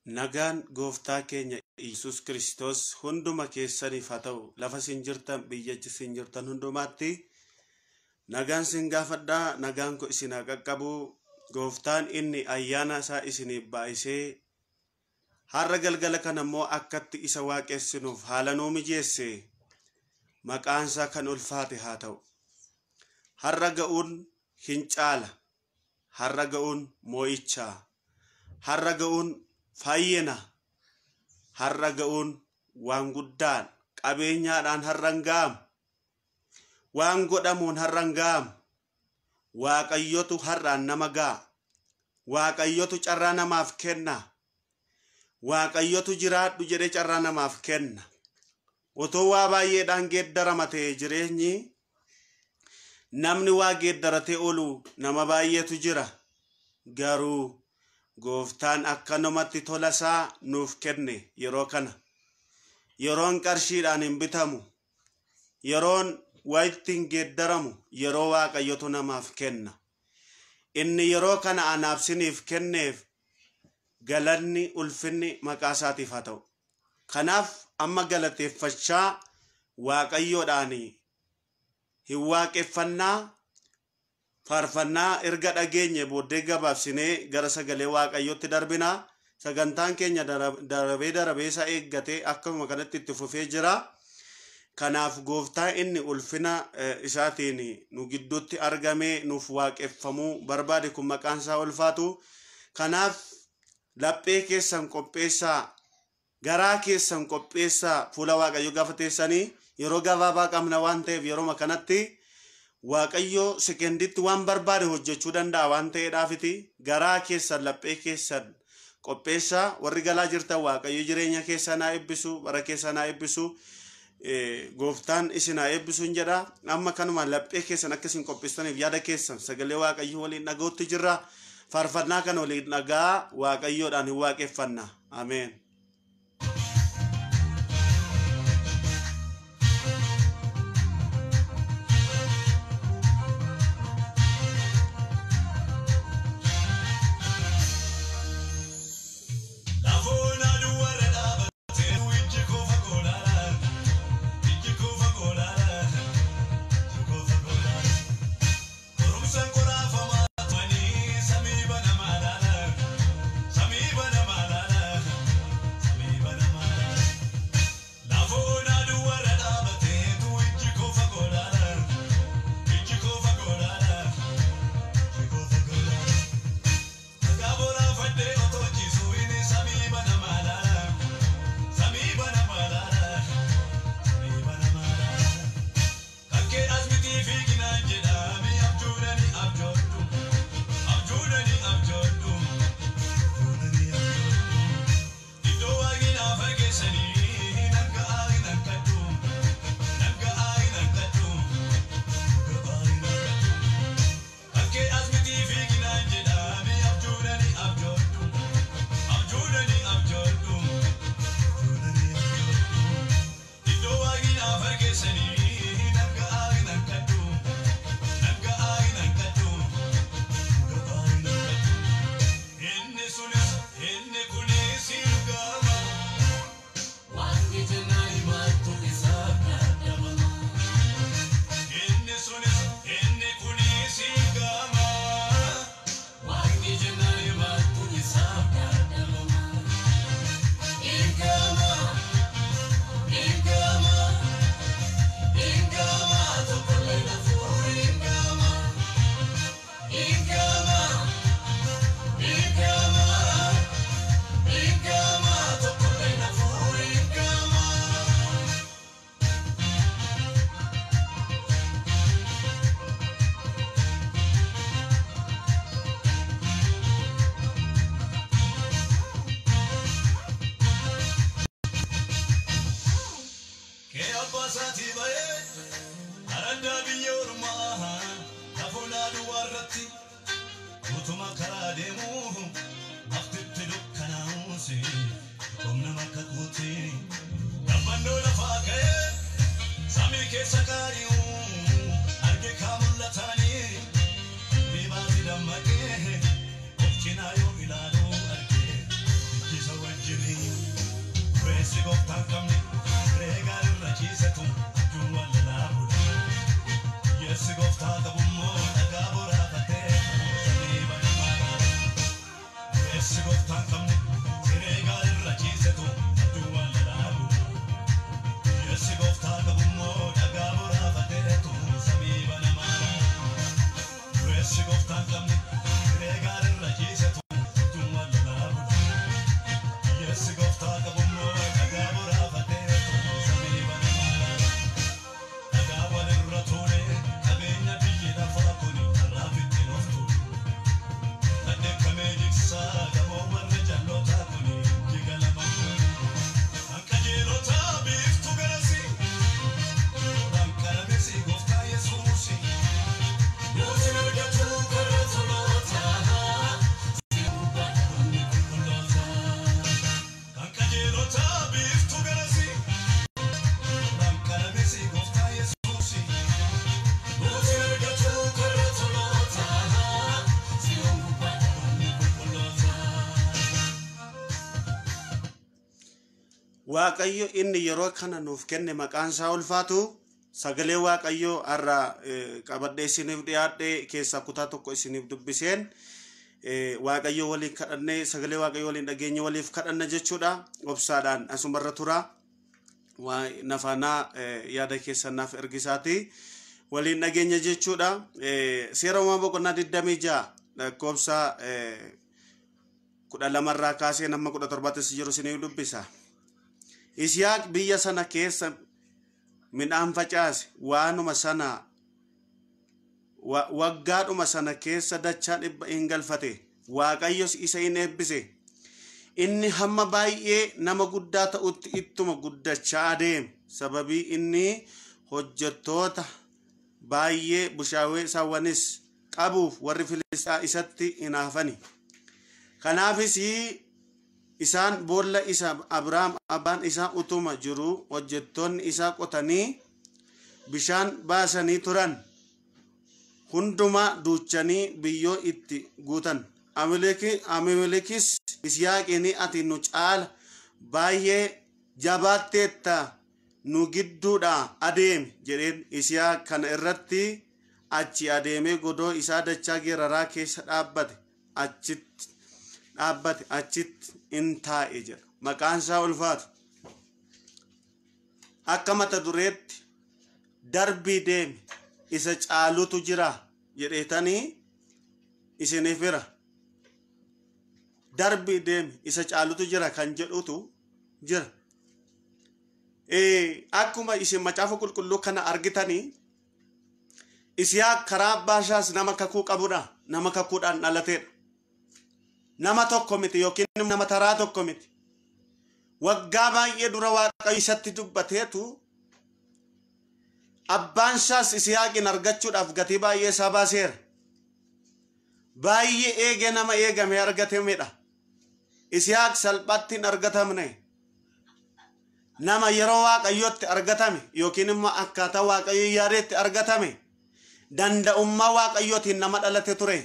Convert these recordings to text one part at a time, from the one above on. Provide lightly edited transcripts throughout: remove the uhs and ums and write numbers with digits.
Nagaan gooftaa keenya Iyyasuus Kiristoos hunduma keessaniif haa ta'u. Lafa isin jirtan, biyya isin jirtan hundumaatti nagaan isin gaafadhaa, nagaan koo isin haa qaqqabu. Gooftaan inni ayyaana isaa isiniif baay'isee har'a galgala kana immoo akkatti isa waaqessinuuf haala nuu mijeesse, maqaan isaa kan ulfaate haa ta'u. Har'a ga'uun hin caala. Har'a ga'uun moo'ichaa. Har'a ga'uun fayyina. Har'a ga'uun waan guddaan, qabeenyaadhaan har'a hin ga'amu. Waan godhamuun har'a hin ga'amu. Waaqayyotu har'aan nama ga'a. Waaqayyotu carraa namaaf kenna. Waaqayyotu jiraadhu jedhee carraa namaaf kenna. Otoo waa baay'eedhaan geeddarama ta'e jireenyi, namni waa geeddaratee oolu nama baay'eetu jira. Garuu gooftaan akkanumatti tola isaa nuuf kenne yeroo kana. Yeroon qarshiidhaan hin bitamu. Yeroon waa ittiin geeddaramu yeroo Waaqayyotu namaaf kenna. Inni yeroo kana anaaf siniif kenneef galanni ulfinni maqaa isaatiif haa ta'u. Kanaaf amma galateeffachaa Waaqayyoodhaan hin waaqeffannaa. Faarfannaa erga dhageenye booddee gabaabsinee gara sagalee Waaqayyootti darbina. Sagantaan keenya darabee darabee isaa eeggatee akkuma kanatti itti fufee jira. Kanaaf gooftaa inni ulfina isaatiin nu gidduutti argamee nuuf waaqeffamuu barbaade kun maqaan isaa ulfaatu. Kanaaf laphee keessan qopheessaa, garaa keessan qopheessaa, fuula Waaqayyoo gaafa teessanii yeroo gabaabaa qabna waan ta'eef yeroo kanatti Waaqayyo sekenditti waan barbaade hojjechuu danda'a waan ta'eedhaafiti garaa keessan laphee keessan qopheessaa. Warri galaa jirtan Waaqayyo jireenya keessan haa eebbisu, bara keessan haa eebbisu, gooftaan isin haa eebbisu hin jedha. Amma kanuma laphee keessan akka isin qopheessaniif yaada keessan sagalee Waaqayyo waliin dhaga'utti jirra. Faarfannaa kana waliin dhagaa Waaqayyoodhaan hin waaqeffanna. Ameen. Lafoon aduu warra dhaabatee ijji koo fagoo laala. Ijji koo fagoo laala. Ijji koo fagoo laala. Qorumsaan qoraafamaa turanii samii banamaa laala. Samii banamaa laala. Samii banamaa laala. Lafoon aduu warra dhaabatee ijji koo fagoo laala. Ijji koo fagoo laala. Ijji koo fagoo laala. Dhagaa boraafadhee otoo ciisuu inni samii banamaa laala. Samii banamaa laala. Samii banamaa laala. Kakkee as mitii fiiginaan jedhame abjuudhani abjoodhu. Abjuudhani abjoodhu. Abjuudhani abjoodhu. Iddoo waaqni naaf argeessanii nan ga'aa hin harkadhu. Nan ga'aa hin harkadhu. Nan ga'aa hin harkadhu. Kakkee as mitii fiiginaan jedhame abjuudhani abjoodhu. Abjuudhani abjoodhu. Abjuudhani abjoodhu. Iddoo waaqni naaf argeessanii nan ga'aa hin harkadhu. Nan ga'aa hin harkadhu. Nan ga'aa hin harkadhu. Inni sunis inni kunis hin gama. Waaqni jennaan himattu isaaf dadhabama. Inni sunis inni kunis hin gama. Waaqni jennaan himattu isaaf dadhabama. Eegama, eegama, eegama tokkollee lafuu eegama. Eegama, eegama, Dureessi gooftaan qabne siree gaariirra ciisetu adduu waan lalaabu. Hiyyeessi gooftaa qabummoo dhagaa boraafateetu samii banamaa. Dureessi gooftaan qabne siree gaariirra ciisetu adduu waan lalaabu. Hiyyeessi gooftaa qabummoo dhagaa boraafateetu samii banamaa. Dhagaa walirra tuulee qabeenya biyyi lafaa kuni karaaf ittiin of tuule. Dhadheekkamee jigsaa gamoo warra jallootaa kuni jiga lama. Kan qajeelotaa biiftuu garasii, kan qaramesi gooftaa Yesuusi. Mootiin argatu karra tolootaa, si gubbaadhaan qulqullootaa. Kan qajeelotaa biiftuu garasii, kan qaramesi gooftaa Yesuusi. Mootiin argatu karra tolootaa, si gubbaadhaan qulqullootaa. Waaqayyo inni yeroo kana nuuf kenne maqaan isaa ulfaatu. Sagalee Waaqayyoo har'a qabadhee isiniif dhiyaadhe keessaa kutaa tokko isiniif dubbiseen Waaqayyo waliin kadhannee, sagalee Waaqayyo waliin dhageenye waliif kadhanna jechuudha. Obsaadhaan asumarra tura. Waa nafaanaa yaada keessan naaf ergisaati. Waliin dhageenya jechuudha. Seera Uumamaa boqonnaa 26 lakkoofsa 12rraa kaasee nama 17ttis jiru isiniif dubbisa. Isiyaaq biyya sana keessa midhaan facaase, waanuma sana waggaadhuma sana keessa dachaa 100 hin galfate. Waaqayyos isa in eebbise. Inni hamma baay'ee nama guddaa ta'utti ittuma guddachaa adeeme. Sababii inni hojjettoota baay'ee bushaawee saawwanis qabuuf warri Filisxaa isatti hinaafani. Kanaafis isaan boolla isa Abrahaam abbaan isaa utuma jiru hojjettoonni isaa qotanii bishaan baasanii turan hundumaa duuchanii biyyoo itti guutan. Abimelekis Yisihaaqiin, "Ati nu caala baay'ee jabaatteetta, nu gidduudhaa adeemi" jedheen. Yisihaaq kana irratti achi adeemee godoo isaa dachaa Geeraraa keessa dhaabbate, achitti dhaabbate, achitti in taa'e jedha. Maqaan isaa ulfaatu. Akka mata dureetti "Darbii deemi, isa caalutu jira" jedheetanii isiniif bira. Darbii deemi, isa caalutu jira kan jedhutu jira. Akkuma isin Macaafa Qulqulluu kana argitanii, Isiyaaq karaa abbaa isaas nama kakuu qabudha. Nama kakuudhaan dhalateedha. Nama tokko miti yookiin nama taraa tokko miti. Waggaa baay'ee dura Waaqayyo isatti dubbateetu abbaan isaas Isiyaaqin argachuudhaaf gatii baay'ee isaa baaseera. Baay'ee eegee nama eegame argatamedha. Isiyaaq salphaatti hin argatamne. Nama yeroo Waaqayyotti argatame yookiin immoo akkaataa Waaqayyo yaadetti argatame, danda'ummaa Waaqayyootiin nama dhalate ture.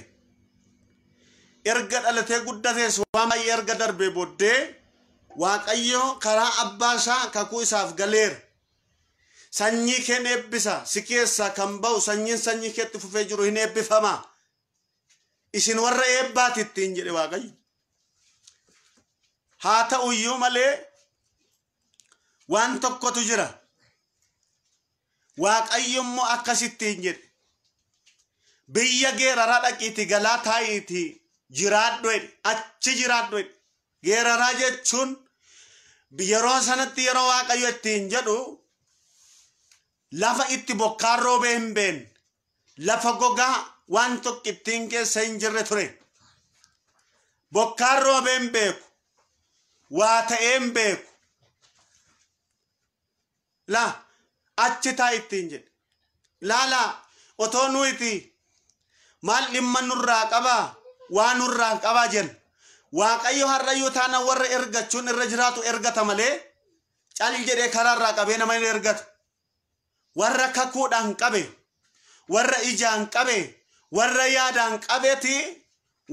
Erga dhalatee guddatees, waan baay'ee erga darbee booddee, Waaqayyo karaa abbaa isaa kakuu isaaf galeera. Sanyii keen eebbisa, si keessaa kan ba'u sanyiin sanyii keetti fufee jiru hin eebbifama. Isin warra eebbaati ittiin jedhe Waaqayyo. Haa ta'uyyuu malee waan tokkotu jira. Waaqayyo immoo akkasittiin jedhe. Biyya Geeraraa dhaqiitii galaa taa'iitii jiraadhu jedhe. Achi jiraadhu jedhe. Geeraraa jechuun yeroo sanatti, yeroo Waaqayyo ittiin jedhu, lafa itti bokkaan roobee hin beekne, lafa gogaa waan tokko ittiin keessa hin jirre ture. Bokkaan roobee hin beeku. Waa ta'ee hin beeku. Laa achi taa ittiin jedhe. Laalaa, otoo nuti maal dhimma nurraa qabaa, waa nurraa qabaa jenna. Waaqayyo har'ayyuu taana warra ergachuun irra jiraatu ergata malee cal jedhee karaarraa qabee nama hin ergatu. Warra kakuudhaan qabe, warra ijaan qabe, warra yaadaan qabeeti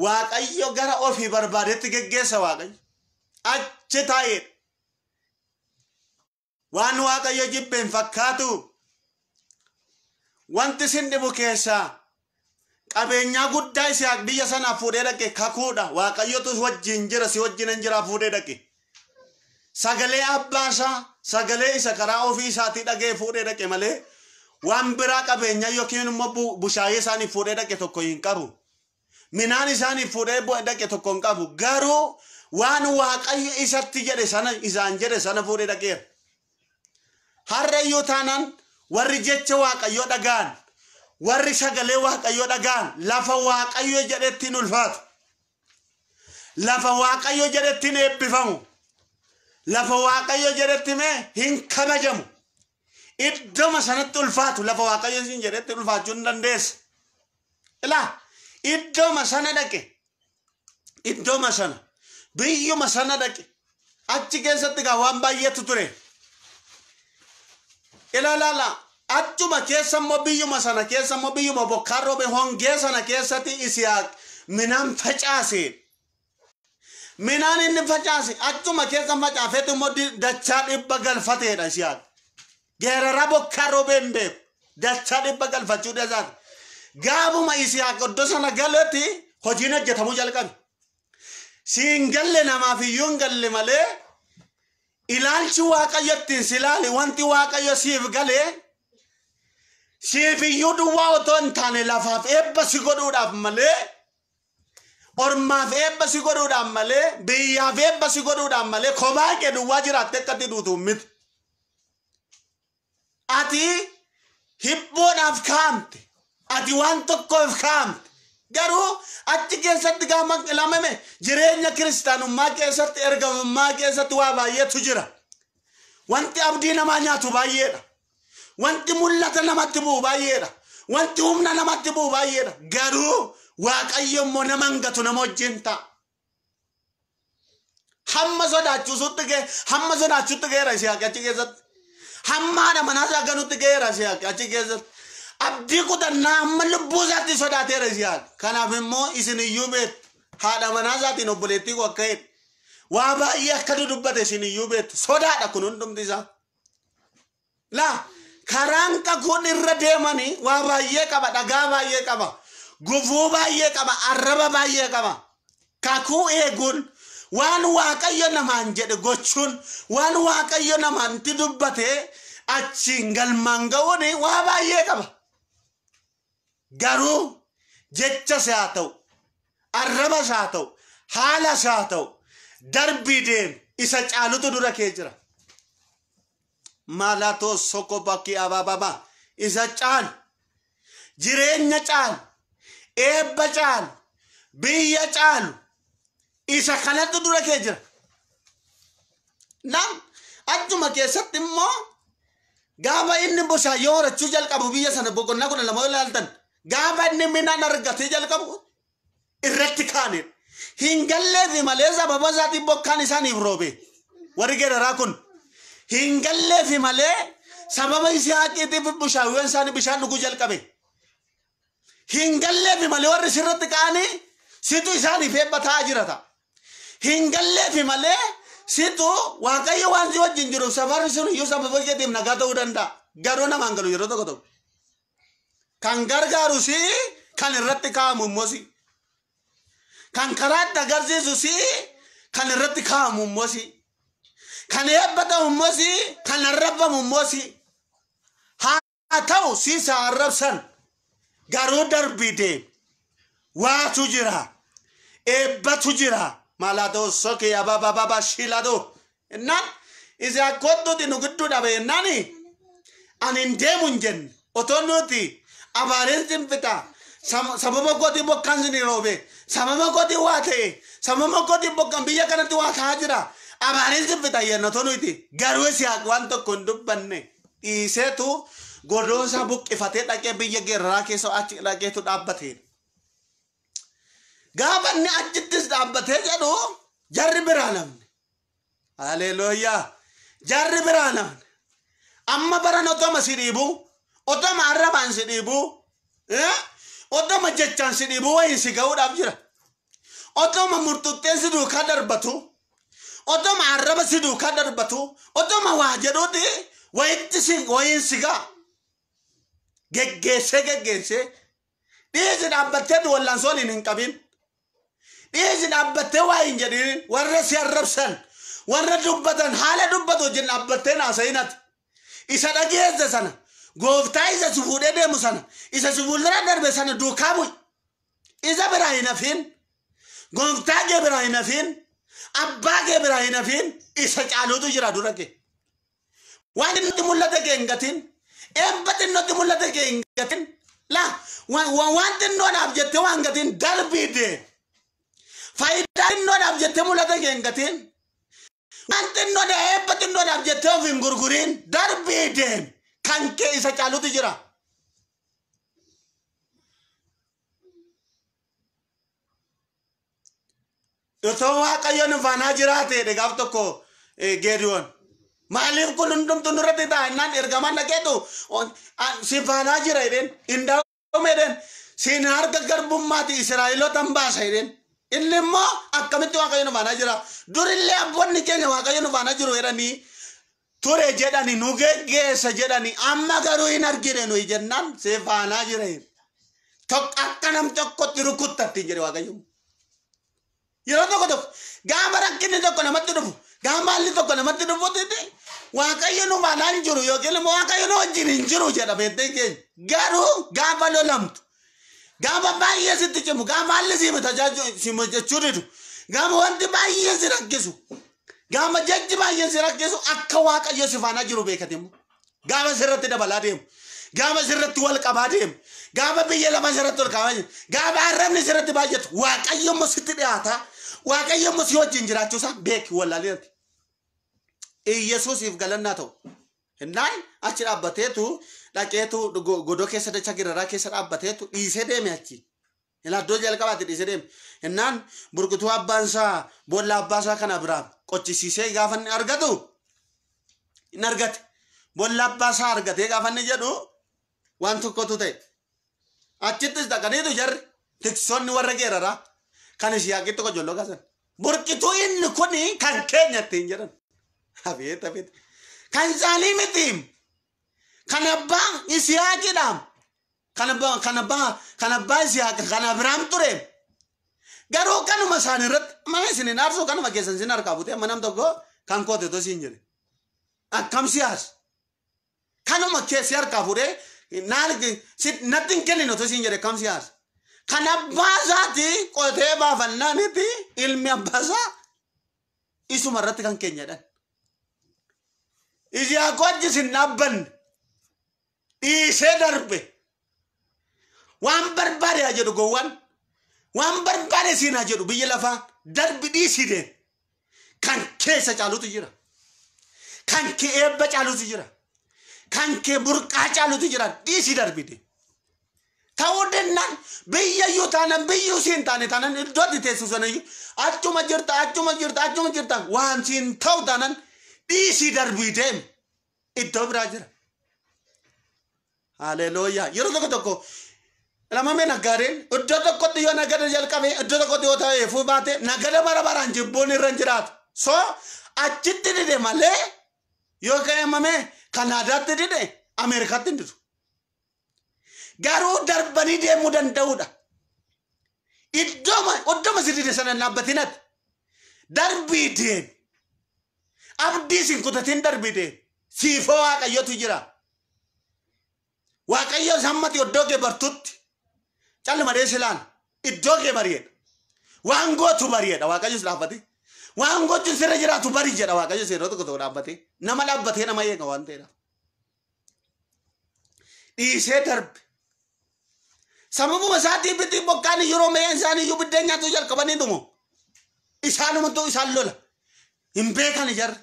Waaqayyo gara ofii barbaadetti geggeessa Waaqayyo. Achi taa'eedha. Waan Waaqayyo jibbeen fakkaatu wanti sin dhibu keessaa Qabeenyaa guddaa Yisihaaq biyya sanaaf fuudhee dhaqe kakuudha. Waaqayyotu wajjin jira, si wajjin hin jira fuudhee dhaqe. Sagalee abbaasaa, sagalee isa karaa ofii isaatii dhagee fuudhee dhaqe malee waan biraa qabeenyaa yookiin immoo bushaayee isaaniif fuudhee dhaqe tokko hin qabu. Minaan isaaniif fuudhee dhaqe tokko hin qabu. Garuu waan Waaqayyo isatti jedhe sana, isaan jedhe sana fuudhee dhaqeera. Har'a iyyuu taanaan warri jecha Waaqayyoo dhaga'an, warri sagalee Waaqayyoo dhaga'an lafa Waaqayyo jedhetti hin ulfaatu. Lafa Waaqayyo jedhetti hin eebbifamu. Lafa Waaqayyo jedhetti mee hin kabajamu. Iddoma sanatti ulfaatu, lafa Waaqayyo isin jedhetti ulfaachuu hin dandeessa. Ilaa, iddoma sana dhaqe. Iddoma sana, biyyuma sana dhaqe. Achi keessatti gaa waan baay'eetu ture. Ilaalaala, achuma keessa immoo, biyyuma sana keessa immoo, biyyuma bokkaan roobe hongee sana keessatti Isihaaq minaan facaase. Minaan inni facaase achuma keessa facaafeetu immoo dachaa 100 galfateedha Isihaaq. Geerara bokkaan roobee hin beeku. Dachaa 100 galfachuu danda'a. Gaafuma Isihaaq iddoo sana galetti hojiin hojjetamuu jalqabe. Siin galle, namaaf iyyuu hin galle malee, ilaalchi Waaqayyo ittiin si ilaali, wanti Waaqayyo siif galee siif iyyuu duwwaa otoo hin taane lafaaf eebba si godhuudhaaf malee, ormaaf eebba si godhuudhaaf malee, biyyaaf eebba si godhuudhaaf malee, kophaa kee duwwaa jiraattee akkatti duutu miti. Ati hibboodhaaf kaa'amte. Ati waan tokkoof kaa'amte. Garuu achi keessatti gaafa ilamame jireenya kiristaanummaa keessatti, ergamummaa keessatti waa baay'eetu jira. Wanti abdii namaa nyaatu baay'eedha. Wanti mul'ata namatti bu'u baay'eedha. Wanti humna namatti bu'u baay'eedha. Garuu Waaqayyo immoo nama hin gatu, nama wajjin ta'a. Hamma sodaachisuutti ga'e, hamma sodaachuutti ga'eera Yisihaaq achi keessatti. Hamma haadha manaa isaa ganutti ga'eera Yisihaaq achi keessatti. Abdii kutannaa hamma lubbuu isaatti sodaateera Yisihaaq. Kanaaf immoo isin iyyuu beektu. Haadha manaa isaatiin obboleettii koo akka jedhe. Waa baay'ee akka dudubbate isin iyyuu beektu. Sodaadha kun hundumti isaa. Laa, karaan kakuun irra deemanii waa baay'ee qaba, dhagaa baay'ee qaba, gufuu baay'ee qaba, arraba baay'ee qaba. Kakuu eeguun, waan Waaqayyo namaan jedhe gochuun, waan Waaqayyo namaatti dubbate achiin galmaan ga'uun waa baay'ee qaba. Garuu jechas haa ta'u, arrabas haa ta'u, haalas haa ta'u, darbii deemu, isa caalutu dura kee jira. Malatoo soko bakki abababa, isa caalu, jireenya caalu, eebba caalu, biyya caalu, isa kanatu dura kee jira. Nam achuma keessatti immoo gaafa inni bushaayee horachuu jalqabu, biyya sana boqonnaa 12 yoo ilaaltan, gaafa inni midhaan argatee jalqabu irratti kaanedha. Hin galleefi malee sababa isaatiin bokkaan isaaniif roobe. Warri Geeraraa kun hin galleefi malee sababa Yisihaaqiitiif bushaayeen isaanii bishaan dhuguu jalqabe. Hin galleefi malee warri sirratti ka'anii situ isaaniif eebba ta'aa jirata. Hin galleefi malee situ Waaqayyo waan si wajjin jiruuf safarri sun iyyuu sababa keetiif nagaa ta'uu danda'a. Garuu namaan galu yeroo tokko tokko. Kan gargaaru si, kan irratti kaa'amu immoo si. Kan karaatti agarsiisu si, kan irratti kaa'amu immoo si. Kan eebba ta'u immoo si, kan arrabbamu immoo si. Haa ta'u, si isa arrabsan, garuu darbii deemu. Waatu jira. Eebbatu jira. Malatoo sokee abababa shiladoo. Innaan isa kottuuti nu gidduu dhabe jennaani ani hin deemu hin jenne. Otoo nuti abaareen sin fixa. Sababa kootii bokkaan sin roobe. Sababa kootii waa ta'e. Sababa kootii bokkaan biyya kanatti waa ta'aa jira. Abaareen sin fixa jenna otoo nuti. Garuu Yisihaaq waan tokko hin dubbanne. Dhiiseetu godoosaa buqqifatee dhaqee biyya Geeraraa keessa achi dhaqeetu dhaabbate. Gaafa inni achittis dhaabbatee jedhu jarri biraa namni. Haleluuyaa. Jarri biraa namni. Amma baran otoma si dhiibu, otoma arrabaan si dhiibu, otoma jechaan si dhiibu wayiin si ga'uudhaaf jira. Otoma murtuutteen si duukaa darbatu, otoma arraba si duukaa darbatu, otoma waa jedhuuti wayitti si wayiin si ga'a. Geggeessee geggeessee Dhiisi dhaabbattee wallaansoon hin qabin. Dhiisi dhaabbattee waa hin jedhin warra si arrabsan warra dubbatan haala dubbatu wajjin dhaabbattee haasa'in ati. Isa dhageesse sana gooftaa isa si fuudhee deemu sana isa si fuuldura darbe sana duukaa bu'i. Isa biraa hin hafiin. Gooftaa kee biraa hin hafiin. Abbaa kee biraa hin hafiin. Isa caaluutu jira dura kee. Waan xinnootti mul'ate kee hin gatin. Eebba xinnootti mul'ate kee hin gatin. La waan xinnoodhaaf jettee waan gatin darbii deemi. Faayidaa xinnoodhaaf jettee mul'ate kee hin gatin. Waan xinnoodhaaf eebba xinnoodhaaf jettee of hin gurgurin darbii deemi. Kan kee isa caalutu jira. Otoo Waaqayyo nu faanaa jiraate gaaf tokko Geediyoon. Maaliif kun hundumtu nurratti ta'a jennaan ergamaan dhaqeetu si faanaa jira jedheen. Indaa'ume jedheen. Siin harka garbummaati Israa'eloota hin baasa jedheen. Inni immoo akkamitti Waaqayyo nu faanaa jira. Durillee abboonni keenya Waaqayyo nu faanaa jiru jedhanii ture jedhani nu geggeessa jedhani amma garuu hin argine nuyi jennaan si faanaa jira. Akka nam tokkotti rukuttatti jedhe Waaqayyo. Yeroo tokko tokko gaafa rakkinni tokko namatti dhufu gaafa maalli tokko namatti dhufutti Waaqayyo nu faanaa hin jiru yookiin immoo Waaqayyo nu wajjin hin jiru jedha beekteen keenya. Garuu gaafa lolamtu gaafa baay'ee sitti cimu gaafa haalli si jechuu didu gaafa wanti baay'ee si rakkisu gaafa jechi baay'ee si rakkisu akka Waaqayyo si faanaa jiru beekate immoo gaafa sirratti dabalaa deemu gaafa sirratti wal qabaa deemu gaafa biyya lama sirratti wal qabaa deemu gaafa arrabni sirratti baay'atu Waaqayyo immoo sitti dhiyaata Waaqayyo immoo si wajjin jiraachuu isaa beeki wallaalirratti. Iyyasuusiif galannaa ta'u. Innaan achi dhaabbateetu dhaqeetu godoo keessa dacha giraraa keessa dhaabbateetu dhiisee deeme achi. Iddoo jalqabaatti dhiisee deeme. Innaan burkutuu abbaan isaa boolla abbaa isaa kana biraa qochisiisee gaafa inni argatu inni argate. Boolla abbaa isaa argatee gaafa inni jedhu waan tokkotu ta'e. Achittis dhaqaniitu jarri tiksoonni warra geeraraa kan Yisihaaqitti qojolloo kaasan. Burqituu inni kuni kan keenya ittiin jedhan. Abeet abeet. Kan isaanii miti. Kan abbaa Yisihaaqidha. Kan abbaa Yisihaaq kan Abiraam ture. Garuu kanuma isaanii irratti mana isin hin aarsu kanuma keessan isin harkaa butee amma nam tokko kan koote otoo siin jedhe. Akkam siyaasa. Kanuma keessi harkaa fuudhee natti hin kennine otoo siin jedhe akkam siyaasa. Kan abbaa isaati qotee baafannaanitti ilmi abbaa isaa isuma irratti kan keenya jedhan. Yisihaaq wajjis hin dhaabbanne dhiisee darbe waan barbaade haa jedhu gowwaan waan barbaade siin haa jedhu biyya lafaa darbi dhiisii deemu kan keessa caalutu jira. Kan kee eebba caalutu jira. Kan kee burqaa caalutu jira dhiisii darbi deemu. Ta'uu danda'an biyya iyyuu taanan biyyuu siin taane taanan iddootti teessu sana iyyuu achuma jirta achuma jirta achuma jirta waan siin ta'u taanan dhiisii darbii deemu iddoo biraa jira. Haleluuyaa. Yeroo tokko tokko lamamee naggaadeen iddoo tokkotti yoo nagada jalqabe iddoo tokkotti yoo ta'e fuu baate nagada bara baraan jibboon irra hin jiraatu. So achitti dide malee yoo ka'e Kanaadaatti dide Ameerikaatti hin didu. Garuu darbanii deemuu danda'uudha. Iddooma si dide sana hin dhaabbatin ati. Darbii deemi. Abdii sin kutatin darbii deemi. Siifoo Waaqayyotu jira. Waaqayyo hammati iddoo kee bartutti calluma dheessi ilaala. Iddoo kee bari'edha. Waan gootu bari'edha Waaqayyo si dhaabbate. Waan gochuun sirra jiraatu bari jedha Waaqayyo yeroo tokko tokko dhaabbate. Nama dhaabbatee nama eega waan ta'eedha. Dhiisee darbe. Sababuma isaatiin bitti bokkaan yeroo meeshaan isaanii iyyuu biddeen nyaatu jalqabanii dhumu. Isaanumatu isaan lola. Hin beekan jarri.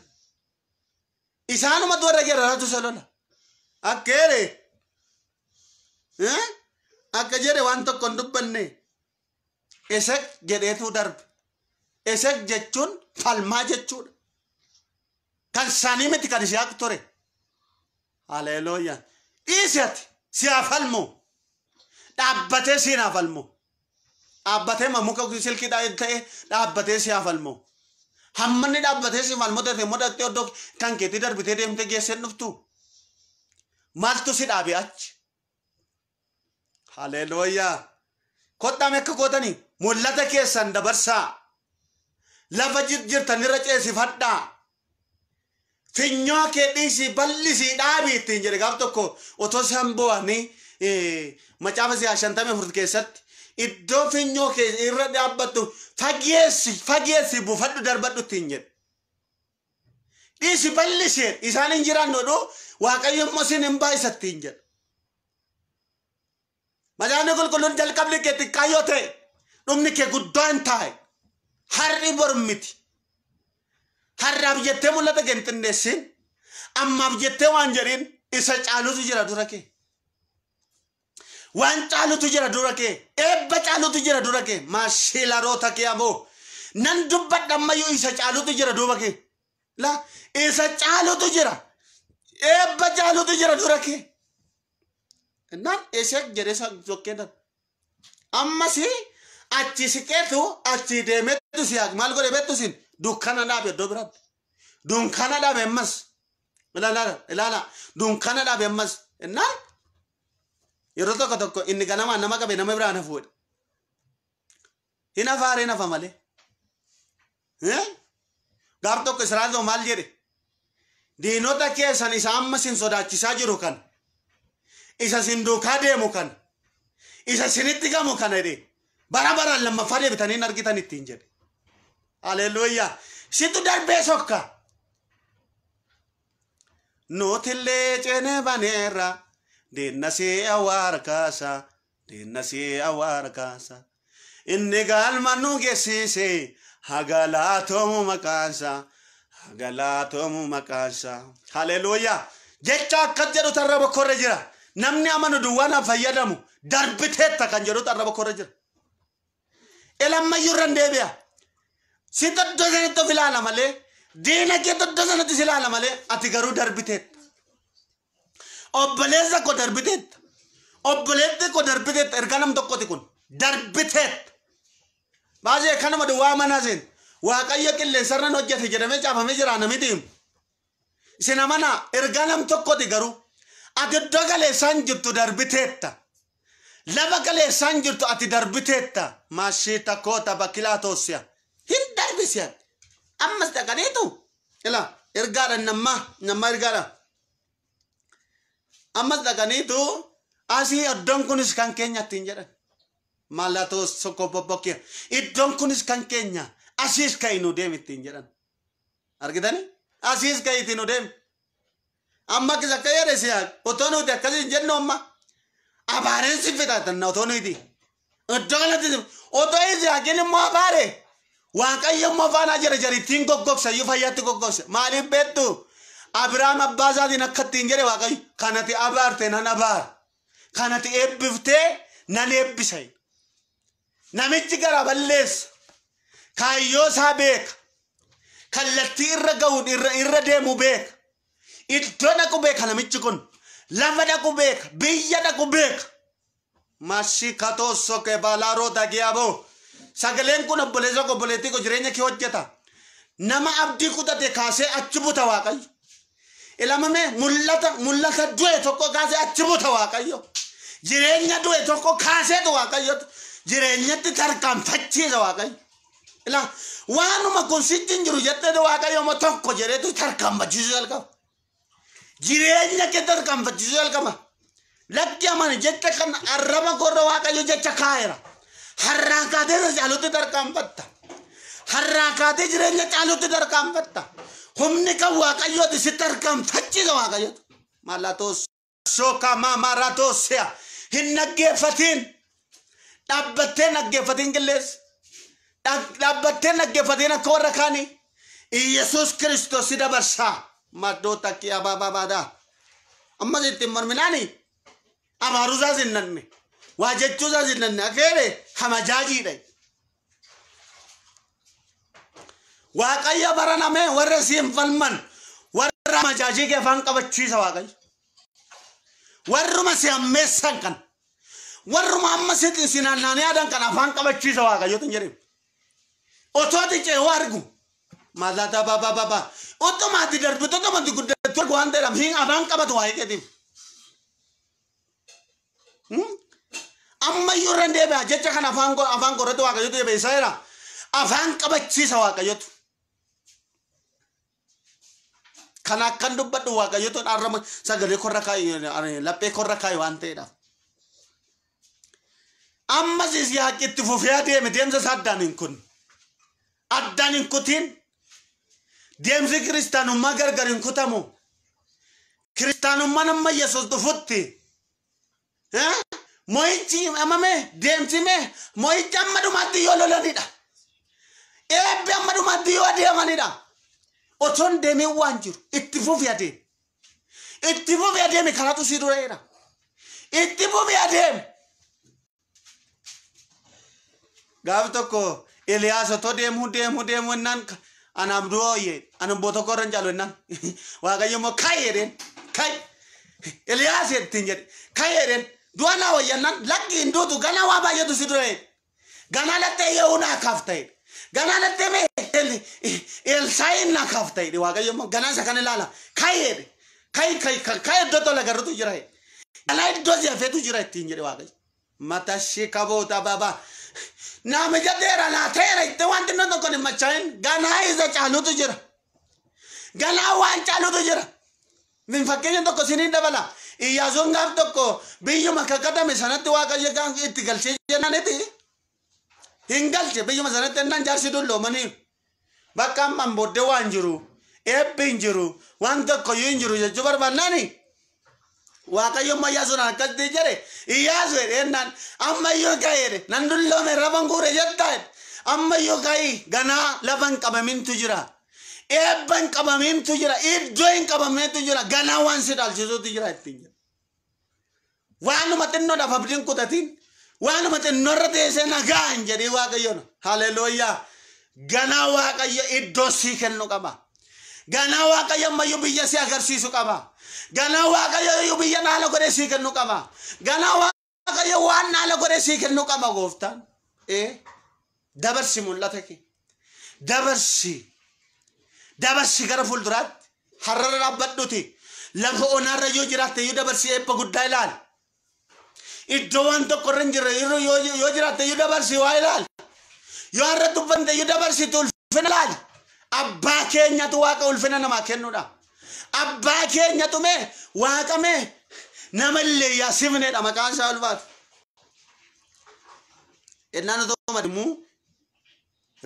Isaanumatu warra geeraratu isa lola. Akkeere. Akka jedhe waan tokko hin dubbanne. Esek jedheetu darbe. Esek jechuun falmaa jechuudha. Kan isaanii miti kan Yisihaaq ture. Haleluuyaa. Dhiisi ati si haa falmu. Dhaabbatee si haa falmu. Dhaabbatee muka silkii ta'e dhaabbatee si haa falmu. Hammanni dhaabbatee si falmu ta'e immoo dhattee iddoo kan keetii darbitee deemtee geessee dhuftu. Maaltu si dhaabe achi? Haleluuyaa. Kottaa akka gootanii mul'ata keessan dabarsaa. Lafa jirtanirra ceesifadhaa. Finyoo kee dhiisii bal'isii dhaabii ittiin jedhe gaaf tokko otoo isaan bo'anii macaafa siyaa 54 keessatti iddoo finyoo kee irra dhaabbattu fageessi fageessi buufadhu darbadhu ittiin jedhe. Dhiisi bal'isee isaan hin jiraannu dhu Waaqayyo immoo isin hin baay'isa ittiin jedhe. Macaafni qulqulluun jalqabni kee xiqqaa yoo ta'e dhumni kee guddaa hin taa'e. Har'i bor miti. Har'aaf jettee mul'ata kee hin xinneessin. Ammaaf jettee waan jedhin isa caalutu jira dura kee. Waan caalutu jira dura kee. Eebba caalutu jira dura kee. Maashilaroota kee amoo. Nan dubbadha ammayyuu isa caalutu jira duuba kee. La isa caalutu jira. Eebba caalutu jira dura kee. Innaan eesseek jedhee sokkee darbe. Ammas achi siqeetu achi deemeetu si maal godhe beektu sin dukkana dhaabe iddoo biraatti. Dunkana dhaabe ammas. Ilaala ilaala dunkana dhaabe ammas. Innaan yeroo tokko tokko inni ganamaan nama qabe nama biraan hafuudha. Hin hafaaree nafa malee. Gaaf tokko Israa'el maal jedhe? Diinota keessan isa amma sin sodaachisaa jiru kan isa sin duukaa deemu kan isa sinitti gamu kana jedhe bara baraan lammaffaa deebitanii hin argitan ittiin jedhe. Haleluuyaa. Situ darbee sokka. Nutillee ceenee baneerra diinna si awwaara kaasa diinna si awwaara kaasa. Inni galma nu geessise hagalaatoomu maqaansa hagalaatoomu maqaansa. Haleluuyaa. Jecha akkas jedhu tarra bokkorra jira. Namni amanu duwwaan fayyadamu darbiteetta kan jedhu tarra bokkorra jira. Elammayyuu irra hin deebi'a. Si iddoo sanatti of ilaala malee diina kee iddoo sanatti si ilaala malee ati garuu darbiteetta. Obboleessa koo darbiteetta. Obboleetti koo darbiteetta ergaa nam tokkooti kun darbiteetta. Baasee kanuma duwwaa manaa seen Waaqayyo qilleensarran hojjete jedhamee caafamee jira namiti. Isin amanaa ergaa nam tokkooti garuu ati iddoo galeessaan jirtu darbiteetta. Lafa galeessaan jirtu ati darbiteetta. Maashiita koota bakkilaa toosiya. Hin darbisiyan. Ammas dhaqaniitu. Ila ergaadha nammaa nammaa ergaadha. Ammas dhaqaniitu asii iddoon kunis kan keenya ittiin jedhan. Mallattoo sokko bobbokkiya. Iddoon kunis kan keenya asiis ka'i nu deemi ittiin jedhan. Argitanii? Asiis ka'i ittiin nu deemi. Amma kisa akka jedhe siyaa otoo nuti akkasii hin jennu amma. Abaareen si fixatan otoo nuti. Iddoo kanatti otoo Yisihaaqiin immoo abaare. Waaqayyo immoo faanaa jira jarittiin goggogsa iyyuu fayyaatti goggogsa. Maaliif beektu? Abiraam abbaa isaatiin akka ittiin jedhe Waaqayyo kanati abaarte nan abaara. Kanati eebbiftee nan eebbisa. Namichi gara balleessa. Kaayyoo isaa beeka. Kallattii irra gahuun irra deemu beeka. Iddoo dhaqu beeka namichi kun. Lafa dhaqu beeka. Biyya dhaqu beeka. Mashikatoo soke balaaroo dagiyaaboo. Sagaleen kun obboleessa obboleettii koo jireenya kee hojjeta. Nama abdii kutate kaasee achi buta Waaqayyo. Ilamame mul'ata mul'ata du'e tokko kaasee achi buta Waaqayyo. Jireenya du'e tokko kaaseetu Waaqayyo. Jireenyatti tarkaanfachiisa Waaqayyo. Ila waanuma kun sitti hin jiru jettee Waaqayyo immoo tokko jedheetu tarkaanfachiisuu jalqaba. Jireenya kee tarkaanfachiisuu jalqaba. Lakki amani jecha kan arraba korra Waaqayyo jecha kaa'eera. Harraa kaatee isa caalutti tarkaanfatta. Harraa kaatee jireenya caalutti tarkaanfatta. Humni kan Waaqayyooti si tarkaanfachiisa Waaqayyooti. Mallattoo soka maamaratoo si'a. Hin dhaggeeffatiin. Dhaabbattee dhaggeeffatiin qilleessa. Dhaabbattee dhaggeeffatiin akka warra kaanii. Iyyasuus Kiristoos si dabarsaa. Maddoo takkii abaabaadhaa. Ammas ittiin morminaani. Abaaruusaas hin nanne. Waa jechuusaas hin nanne. Akeere hamajaajiidha. Waaqayyo bara namee warra siin falman warra hamajaajii kee afaan qabachiisa Waaqayyo. Warruma si hammeessan kan warruma amma si naannaanii aadan kan afaan qabachiisa Waaqayyotu hin jedhemu. Otoo ati ce'uu argu maalata baba baba otuma ati darbitu otuma ati guddattu argu waan ta'eedhaaf hin afaan qabatu waa'ee keetiif. Ammayyuu irra hin deebi'a jecha kana afaan korratti Waaqayyotu jabeessaa jira. Afaan qabachiisa Waaqayyotu. Kana akkan dubbadhu Waaqayyotu arraba sagalee korra kaa'i laphee korra kaa'i waan ta'eedhaaf. Ammas Yisihaaq itti fufee adeeme deemsa isaa addaan hin kunne. Addaan hin kutin. Deemsi kiristaanummaa gargar hin kutamu. Kiristaanummaan amma Yesuus dhufutti. Mo'ichi amame deemsime mo'ichi amma dhumaatti yoo lolanidha. Eebbi amma dhumaatti yoo adeemanidha. Otoo hin deemin waan jiru itti fufi adeemi. Itti fufi adeemi karaatu si dura jira. Itti fufi adeemi. Gaaf tokko Eliyaas otoo deemuu deemuu deemuu innaan anaaf du'a ooyye ani obbo tokko irra hin caalu innaan Waaqayyo immoo ka'i jedheen ka'i Eliyaas ittiin jedhe ka'i jedheen du'a naa wayyannaan lakki hin duutu ganaa waa baay'eetu si dura jedhe ganaa lattee ye'uu naa kaaf ta'e ganaa lattee mee Elsaa'iin naa kaaf ta'e Waaqayyo immoo ganaa isa kan ilaala ka'i jedhe ka'i ka'i ka'i iddoo tola garrutu jira jedhe ganaa iddoo si hafeetu jira ittiin jedhe Waaqayyo matashii kaboota baba Nama jadeera naa ta'eera itti wanti inni tokko hin machaa'in ganaa isa caalutu jira. Ganaa waan caalutu jira. Min fakkeenya tokko isiniin dabala. Iyyaasuun gaaf tokko biyyuma kakatame sanatti Waaqayyo gaaf itti galchee jennaaniti. Hin galche biyyuma sanatti ennaan jaarsi dulloomanii. Bakka ammaan booddee waan jiru eebbi hin jiru waan tokko iyyuu hin jiru jechuu barbaannaani. Waaqayyo amma Iyyaasuun akkasitti jedhe Iyyaasu jedhe ennaan ammayyuu ka'e jedhe nan dulloome lafa guure jettaa jedhe ammayyuu ka'i ganaa lafa hin qabamintu jira. Eebba hin qabamintu jira. Iddoo hin qabamnetu jira. Ganaa waan si dhaalchisuutu jira ittiin jedhe. Waanuma xinnoodhaaf abdiin kutatiin waanuma xinnoorra teessee nagaa hin jedhii Waaqayyoon. Haleluuyaa. Ganaa Waaqayyo iddoo sii kennu qaba. Ganaa Waaqayyo ammayyuu biyya si agarsiisu qaba. Ganaa Waaqayyo biyya dhaala godhee sii kennu qaba. Ganaa Waaqayyo waan dhaala godhee sii kennu qaba gooftaan. Dabarsi mul'ata kee. Dabarsi. Dabarsi gara fuulduraatti. Har'arra dhaabbadhuti. Lafa onaarra yoo jiraatte iyyuu dabarsi eebba guddaa ilaali. Iddoo waan tokko irra hin jirre yoo jiraatte iyyuu dabarsi waa ilaali. Yoo har'a dubbante iyyuu dabarsitu ulfina ilaali. Abbaa keenyatu Waaqa ulfina namaa kennudha. Abbaa keenyatu mee Waaqa mee nama illee yaasifnedha maqaan isaa ulfaatu. Ennaan otoo madimuu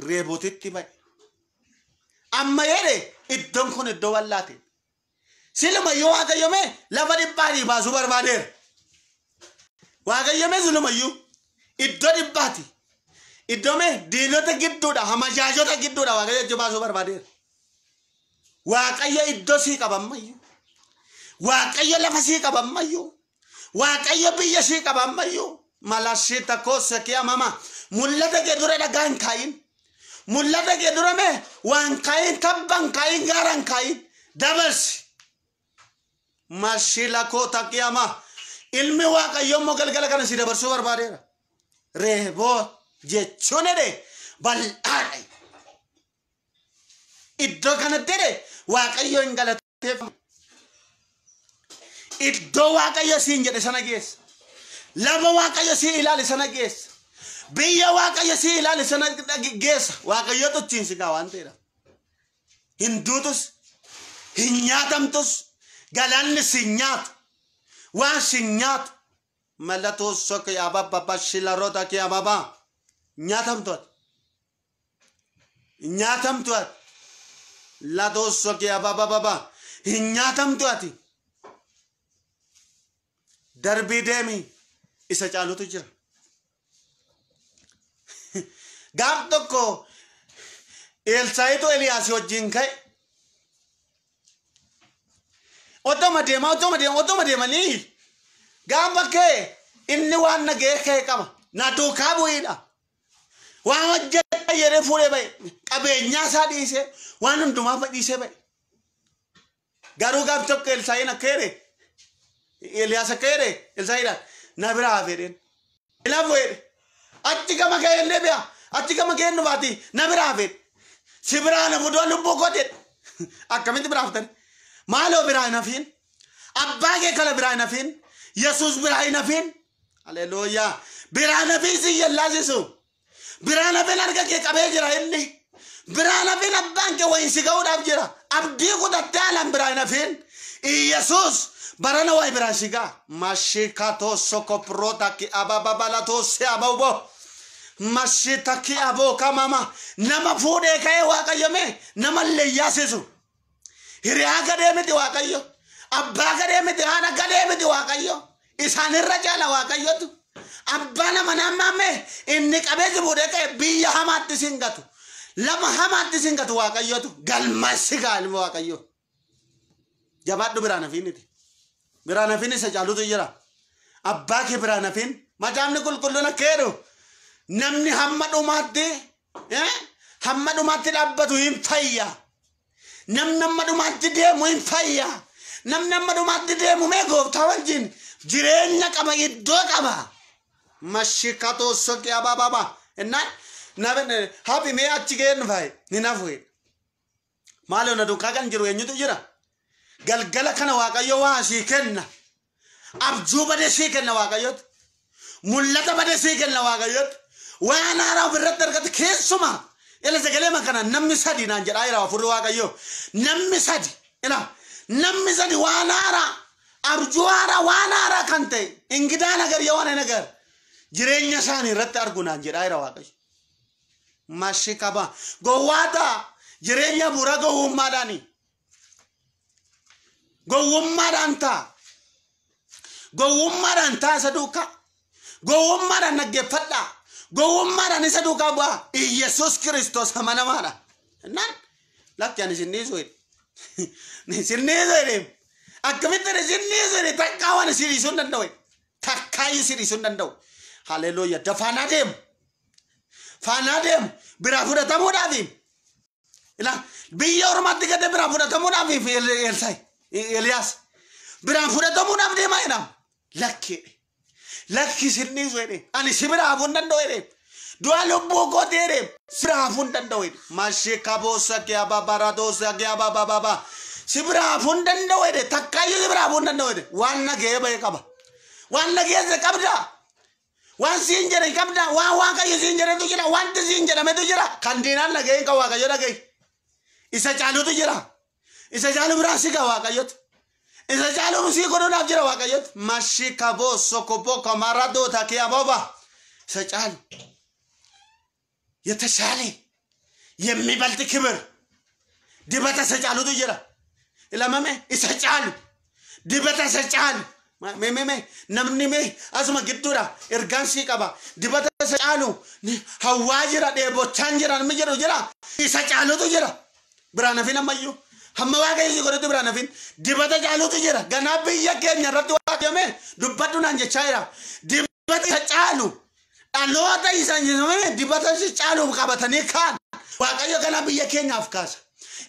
reebootitti ba'e. Amma jedhe iddoon kun iddoo bal'aate. Siluma yoo Waaqayyo mee lafa dhiphaadhii baasuu barbaadeera. Waaqayyo mee silumayyuu iddoo dhiphaati. Iddoo mee diinota gidduudha hamajaajota gidduudha Waaqayyo achi baasuu barbaadeera. Waaqayyo iddoo sii qaba ammayyuu. Waaqayyo lafa sii qaba ammayyuu. Waaqayyo biyya sii qaba ammayyuu. Malashita koose kee amama. Mul'ata kee dura dhagaa hin kaayin. Mul'ata kee dura mee waan kaayin tabba hin kaayin gaara hin kaayin. Dabarsi. Mashila koota kee ama. Ilmi Waaqayyo immoo galgala kana si dabarsuu barbaadeera. Reeboo jechuun jedhe bal'aadha. Iddoo kanatti jedhe Waaqayyo hin galateeffamu. Iddoo Waaqayyo siin jedhe sana geessa. Lafa Waaqayyo sii ilaale sana geessa. Biyya Waaqayyo sii ilaale sana geessa. Waaqayyo tochiinsi gaa waan ta'eedha. Hin duutus, hin nyaatamtus, galaanni si nyaatu, waan si nyaatu. Mallattoo sokke ababba shilaroota kee ababa. Nyaatamtu ati. Nyaatamtu ati. Latoo sokke abababa. Hin nyaatamtu ati. Darbii deemi isa caalutu jira. Gaaf tokko Elsaayitu Eliyaas wajjin ka'e. Otoma deemaa otoma deemaa otoma deemanii gaafa ka'e inni waan nagahee ka'e qaba. Na duukaa bu'iidha. Waan hojjeta jedhee fuudhee ba'e. Qabeenyaa isaa dhiisee waan hundumaa dhiisee ba'e. Garuu gaaf tokko Elsaayiin akka jedhe Eliyaas akka jedhe Elsaayiidhaan na biraa hafe jedheen. Hin hafu jedhe. Achi gama ka'ee hin deebi'a. Achi gama ka'ee hin dhufaati na biraa hafe. Si biraa na fudoo lubbuu koo jedhe. Akkamitti biraa haftani? Maaloo biraa hin hafiin? Abbaa kee kana biraa hin hafiin? Yesuus biraa hin hafiin? Haleluuyaa. Biraan hafiin si yellaasisu. Biraan hafiin harka kee qabee jira inni. Biraan hafiin abbaan kee wayin si ga'uudhaaf jira. Abdii kutattee alaan biraan hafiin. Iyesuus barana wayi biraan si ga'a. Mashikatoo sokoproota ki abababalatoo si abawbo. Mashitaki aboo kamama. Nama fuudhee ka'ee Waaqayyo mee nama leeyyaasisu. Hiriyaa gadhee miti Waaqayyo. Abbaa gadhee miti, haadha gadhee miti Waaqayyo. Isaanirra caala Waaqayyotu. Abbaa nama nammaame inni qabee si fuudhee ka'e biyya hamaatti sin gatu. Lama hamaatti sin gatu Waaqayyotu. Galma si ga'a ilma Waaqayyo. Jabaadhu biraan hafiiniti. Biraan hafiin isa caalutu jira. Abbaa kee biraan hafiin. Macaafni qulqulluun akka jedhu namni hamma dhumaatti hamma dhumaatti dhaabbatu hin fayya. Namni hamma dhumaatti deemu hin fayya. Namni hamma dhumaatti deemu mee gooftaa wajjin jireenya qaba, iddoo qaba. Mashikatoo soqii abaababa. Innaan hafi mee achi ga'een faaye ni nafu. Maaloo na duukaa kan jiru eenyutu jira? Galgala kana Waaqayyo waa sii kenna. Abjuu badee sii kenna Waaqayyotu. Mul'ata badee sii kenna Waaqayyotu. Waan haaraa ofirratti argate keessumaa. Ila sagalee kana namni sadi naan jedhaa jira hafuurri Waaqayyo. Namni sadi. Ila namni sadi waan haaraa abjuu haaraa waan haaraa kan ta'e ingidaa nagar የሆነ ነገር jireenya isaanii irratti argu naan jedhaa jira Waaqayyo. Mashikaba gowwaata jireenya bu'uura gowwummaadhaani. Gowwummaadhaan ta'a. Gowwummaadhaan ta'a isa duukaa. Gowwummaadhaan dhaggeeffadhaa. Gowwummaadhaan isa duukaa bu'aa. Iyyasuus Kiristoos amanamaadha. Innaan lakki ani isin dhiisu jedhe. Isin dhiisu jedhe. Akkamitti isin dhiisu jedhe takkaa waan isin dhiisuu hin danda'u. Takkaayyuu isin dhiisuu hin danda'u. Haleluuyaa. Dafaanaa deemu. Faanaa deemu. Biraa fudhatamuudhaafi. Ilaa biyya ormaatti gade biraa fudhatamuudhaaf Elsaayi. Eliyaas. Biraan fudhatamuudhaaf deemaa jedhama. Lakki lakki isin dhiisu jedhe. Ani si biraa hafuu hin danda'u jedhe. Du'a lubbuu kooti jedhe. Si biraa hafuu hin danda'u jedhe. Mashikaboosa kee ababaradoosa kee ababababa. Si biraa hafuu hin danda'u jedhe. Takkaayyuu si biraa hafuu hin danda'u jedhe. Waan nagahee ba'e qaba. Waan nageesse qabda. Waan siin jedhe qabda. Waan Waaqayyo siin jedhetu jira. Wanti siin jedhametu jira. Kan diinaan nagahee hin qabu Waaqayyo dhagahi. Isa caalutu jira. Isa caalu biraa si ga'a Waaqayyotu. Isa caalu sii godhuudhaaf jira Waaqayyotu. Mashikaboo sokoboo kamaradoo takee abooba. Isa caalu. የተሻለ የሚበልጥ ክብር dibata isa caalutu jira. Ilamame isa caalu. Dibata isa caalu. Mee mee mee namni mee asuma gidduudha ergaan sii qaba. Dibata isa caalu hawwaa jira dheebochaan jira namni jedhu jira. Isa caalutu jira. Biraan hafin ammayyuu. Hamma Waaqayyo si godhutti biraan hafin. Dibata caalutu jira. Ganaa biyya keenya irratti Waaqayyo dubbadhu naan jechaa jira. Dibata isa caalu. Dhaloota isa dibata isa caalu qabatanii kaan. Waaqayyo ganaa biyya keenyaaf kaasa.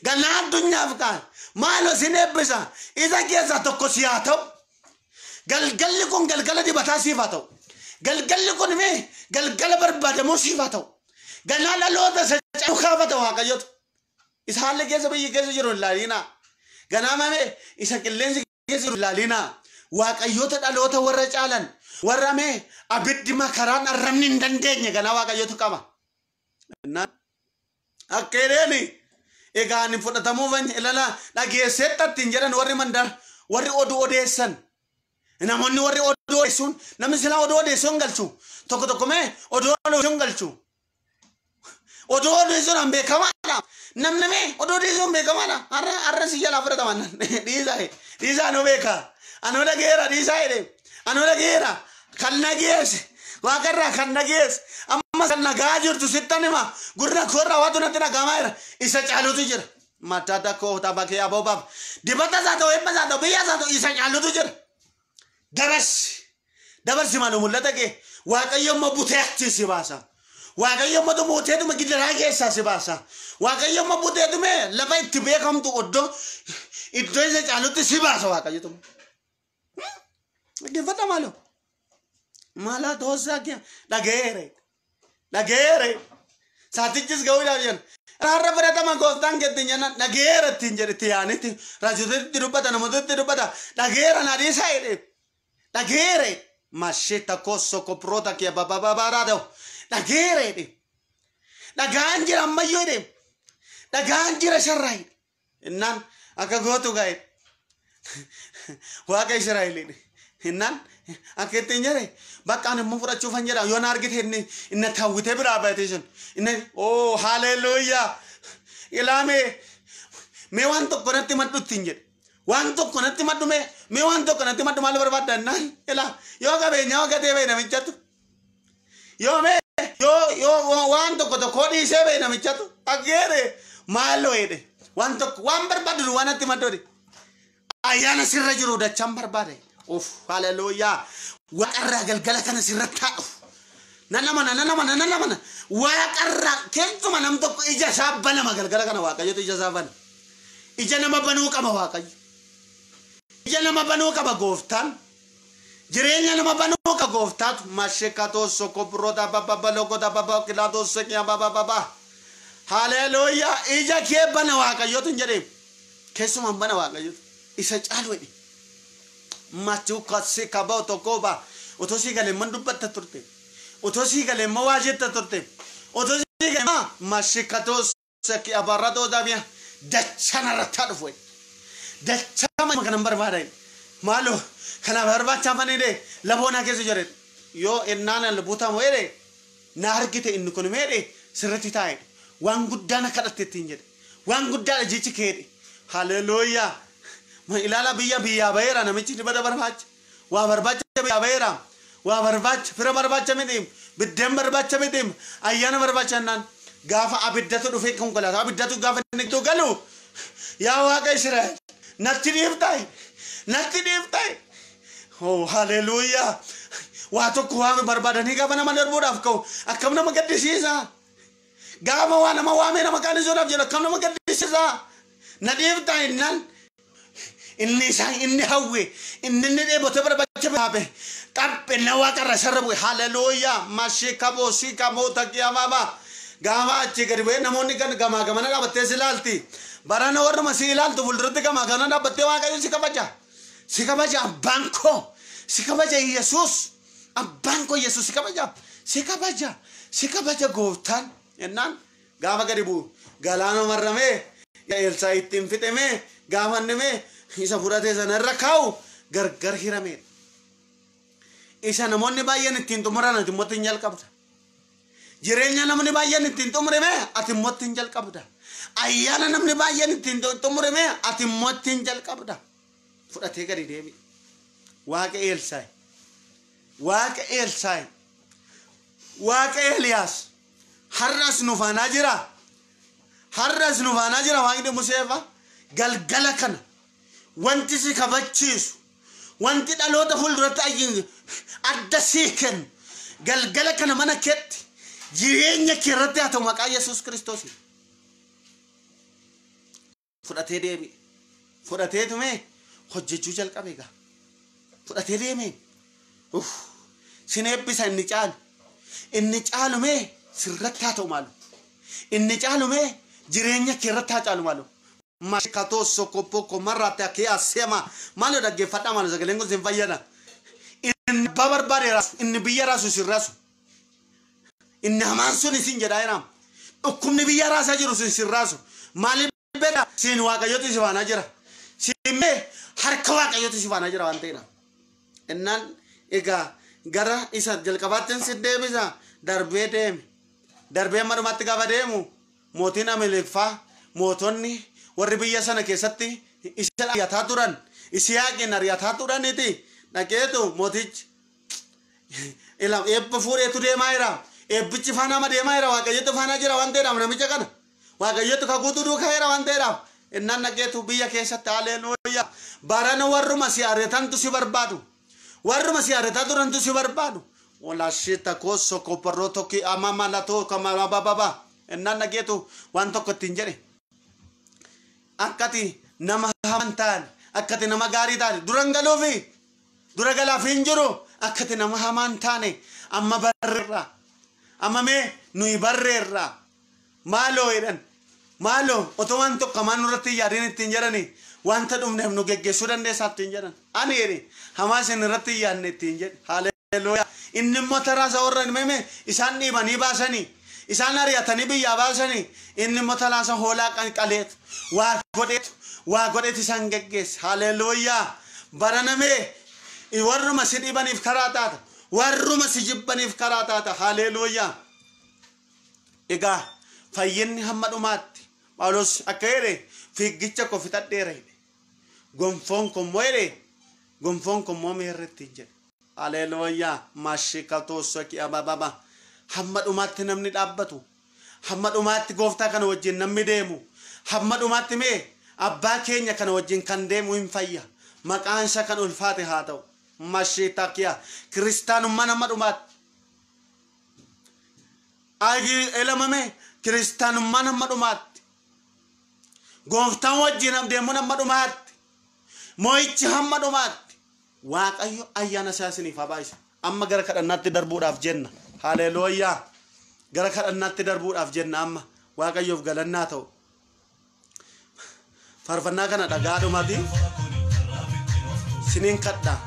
Ganaa addunyaaf kaasa. Maaloo sin eebbisa. Isa keessaa tokko si haa ta'u. Galgalli kun galgala dibataa siif haa ta'u. Galgalli kun mee galgala barbaadamuu siif haa ta'u. Ganaa dhaloota isa caalu kaafata Waaqayyotu. Isa haalli keessa biyyi keessa jiru hin ilaalinaa. Ganaa mamee isa qilleensi keessa jiru hin ilaalinaa. Waaqayyoota dhaloota warra caalan warra mee abiddi makaraan arrabni hin dandeenye ganaa Waaqayyotu qaba. Akka jedheeni egaa ani fudhatamuuf ilala dhageesseetta ittiin jedhan warri mandara warri oduu odeessan. Namoonni warri oduu odeessuun namni silaa oduu odeessuu hin galchu. Tokko tokko mee oduu odeessuu hin galchu. Oduu odeessuun beekamaadha. Namni mee oduu odeessuun beekamaadha. Har'a si jalaa fudhataman. Dhiisaa dhiisaa nu beeka. Anuu dhageera dhiisaa jedhe. Anuu dhageera. Kan dhageesse. Waaqarraa kan dhageesse. Amma kan nagaa jirtu sittan hima. Gurra koorraa waatu natti dhagahamaa jira. Isa caalutu jira. Mataa koo tapha kee aboobaaf. Dibata isaa ta'u eebba isaa ta'u biyya isaa ta'u isa caalutu jira. Dabarsi. Dabarsi maaloo mul'ata kee. Waaqayyo immoo butee achi si baasa. Waaqayyo immoo buteetuma gidiraa keessaa si baasa. Waaqayyo immoo buteetume lafa itti beekamtu iddoo isa caalutti si baasa Waaqayyotu. Dhaggeeffadha maaloo. Maalaa toosaa kee dhageere. Dhageere. Saatichis ga'uudhaaf jedhan. Har'a fudhatama gooftaan keetti jennaan dhageera ittiin jedhe itti yaanitti raajotatti dubbata namootatti dubbata dhageera na dhiisaa jedhe. Dhageere. Masheta kosso koprota kee bababaaraadha. Dhageera jedhe. Dhagaan jira ammayyuu jedhe. Dhagaan jira sharraa jedhe. Innaan akka gootu gaa'e. Waaqa Israa'el jedhe. Innaan akka ittiin jedhe bakka ani immoo fudhachuufan jedha yoo na argite inni inni taawwitee biraa baatee sun inni oo haleluuyaa ilaamee mee waan tokko natti madhu ittiin jedhe waan tokko natti madhu mee waan tokko natti madhu maal barbaadda innaan ilaa yoo qabeenyaa gatee ba'e namichatu yoo mee yoo waan tokko tokko dhiisee ba'e namichatu aggeere maaloo jedhe waan tokko waan barbaaddu waan natti madhu jedhe ayyaana sirra jiru dachaan barbaade. Uff, haleluuyaa. Waaqarraa galgala kana sirratti haa dhufu. Nan amana, nan amana, nan amana. Waaqarraa keessuma nam tokko ija isaa banama galgala kana Waaqayyotu ija isaa bana. Ija nama banuu qaba Waaqayyo. Ija nama banuu qaba gooftaan. Jireenya nama banuu qaba gooftaatu. Mashekatoo sokobroota bababaloogota babaqilaatoo seqiya babababa. Haleluuyaa. Ija kee bana Waaqayyotu hin jedhee. Keessumaan bana Waaqayyotu. Isa caalu jedhe. Machuka sika bauto koba. Otoo sii galee man dubbatta turte. Otoo sii galee ma waa jetta turte. Otoo sii galee ma mashikatoo saki abarratoo dabiya. Dachana irratti haa dhufu. Dachama kanan barbaada. Maaloo kana barbaachaa fanidee laboonaa keessa jire. Yoo innaan butamu jedhe na argite inni kun meedhe sirriitti taa'e. Waan guddaa na kadhatte ittiin jedhe. Waan guddaadha jechi keedhe. Haleluuyaa. Ilaala biyya biyyaa baheera namichi dibata barbaacha. Waa barbaacha biyyaa baheera. Waa barbaacha fira barbaacha miti. Biddeen barbaacha miti. Ayyaana barbaacha jennaan. Gaafa abiddatu dhufee konkolaataa abiddatu gaafa inni galu. Yaa Waaqa Israa'el natti dhiiftae. Natti dhiiftae. Oh haleluuyaa. Waa tokko waame barbaadanii gaafa nama darbuudhaaf ka'u akkam nama gaddisiisa. Gaafa waa nama waamee nama qaanisuudhaaf jedhu akkam nama gaddisiisa. Na dhiiftaa innaan. Inni isaan inni hawwe inni inni dheebotee barbaacha baabe xaphe na waaqarra sarara bu'e haleluuyaa mashikaboo siikamoo taqiyaamaama gaafa achi gadi bu'ee namoonni gamaa gamana dhaabattee si ilaalti barana warruma si ilaaltu fuulduratti gamaa gamana dhaabbattee Waaqayyo si kabaja si kabaja abbaan koo si kabaja Yesuus abbaan koo Yesuus si kabaja si kabaja si kabaja gooftaan jennaan gaafa gadi bu'u galaana marramee Eelsaa ittiin fixemee gaafa inni isa fudhatee sana irra kaa'u gargar hiramee. Isa namoonni baay'een ittiin xumuran ati immoo ittiin jalqabda. Jireenya namni baay'een ittiin xumurame ati immoo ittiin jalqabda. Ayyaana namni baay'een ittiin xumurame ati immoo ittiin jalqabda. Fudhatee gadi deebi'e. Waaqa Eelsaa. Waaqa Eelsaa. Waaqa Eeliyaas. Har'as nu faanaa jira. Har'as nu faanaa jira Waaqni Museefa. Galgala kana. Wanti si kabachiisu wanti dhaloota fuulduratti adda sii kennu galgala kana mana keetti jireenya kee irratti haa ta'u maqaa Yesuus Kiristoos. Fudhatee deebi'e. Fudhatee tumee hojjechuu jalqabe egaa. Fudhatee deeme. Uff sin eebbisa inni caalu. Inni caalu mee sirratti haa ta'u maalu. Inni caalu mee jireenya kee irratti haa caalu maalu. Mashikatoo sokopoko marraate akee asema maaloo dhaggeeffadhaa maaloo sagaleen kun sin fayyada. Inni abbaa barbaade raasu inni biyya raasu sin raasu. Inni hamaan sun isin jedhaa jira. Dhukkubni biyya raasaa jiru sun sin raasu. Maaliif beekaa siin Waaqayyotu si faanaa jira. Siin mee harka Waaqayyotu si faanaa jira waan ta'eedha. Innaan egaa gara isa jalqabaatti sin deebisa darbee deeme. Darbee amma dhumaatti gaafa deemu mootiin Amaleekfaa mootonni warri biyya sana keessatti isa ari'ataa turan Yisihaaqin ari'ataa turaniiti dhaqeetu mootichi ila eebba fuudheetu deemaa jira. Eebbichi faana deemaa jira Waaqayyotu faana jira waan ta'eedhaaf namicha kana Waaqayyotu kakuutu duukaa jira waan ta'eedhaaf innaan dhaqeetu biyya keessatti haleluuyaa barana warruma si ari'atantu si barbaadu warruma si ari'ataa turantu si barbaadu. Olashita koso koparroto ki amamalato kamarabababa innaan dhaqeetu waan tokko ittiin jedhe. Akkati nama hamaan taane akkati nama gaarii taane duran galuufi dura galaaf hin jiru akkati nama hamaan taane amma barreerra amma mee nuyi barreerra maaloo jedhan maaloo otoo waan tokko hamaan nurratti hin yaadin ittiin jedhani wanta dhumneef nu geggeessuu dandeessaa ittiin jedhan ani jedhe hamaa isin irratti hin yaadne ittiin jedhe. Haleluuyaa. Inni immoo taraasa warra himame isaan dhiibanii baasanii isaan ari'atanii biyyaa baasanii inni immoo talaasa hoolaa qaleetu waa godheetu isaan geggeesse. Haleluuyaa. Baranamee warruma si dhiibaniif karaa taata. Warruma si jibbaniif karaa taata. Haleluuyaa. Egaa fayyinni hamma dhumaatti Phaawulos akka jedhe fiiggicha koo fixadheera jedhe. Gonfoon koo immoo jedhe gonfoon koo immoo meerretti jedhe. Haleluuyaa. Maashikatoosoki abababa. Hamma dhumaatti namni dhaabbatu. Hamma dhumaatti gooftaa kana wajjin namni deemu. Hamma dhumaatti mee abbaa keenya kana wajjin kan deemu hin fayya. Maqaan isaa kan ulfaate haa ta'u. Maashitakiya. Kiristaanummaan hamma dhumaatti. Elamame kiristaanummaan hamma dhumaatti. Gooftaan wajjin deemuun hamma dhumaatti. Mo'ichi hamma dhumaatti. Waaqayyo ayyaana isaa isiniif haa baay'isu. Amma gara kadhannaatti darbuudhaaf jenna. Haleluuyaa. Gara kadhannaatti darbuudhaaf jenna amma. Waaqayyoof galannaa ta'u. Faarfannaa kana dhagaadhumati siniin kadhaa.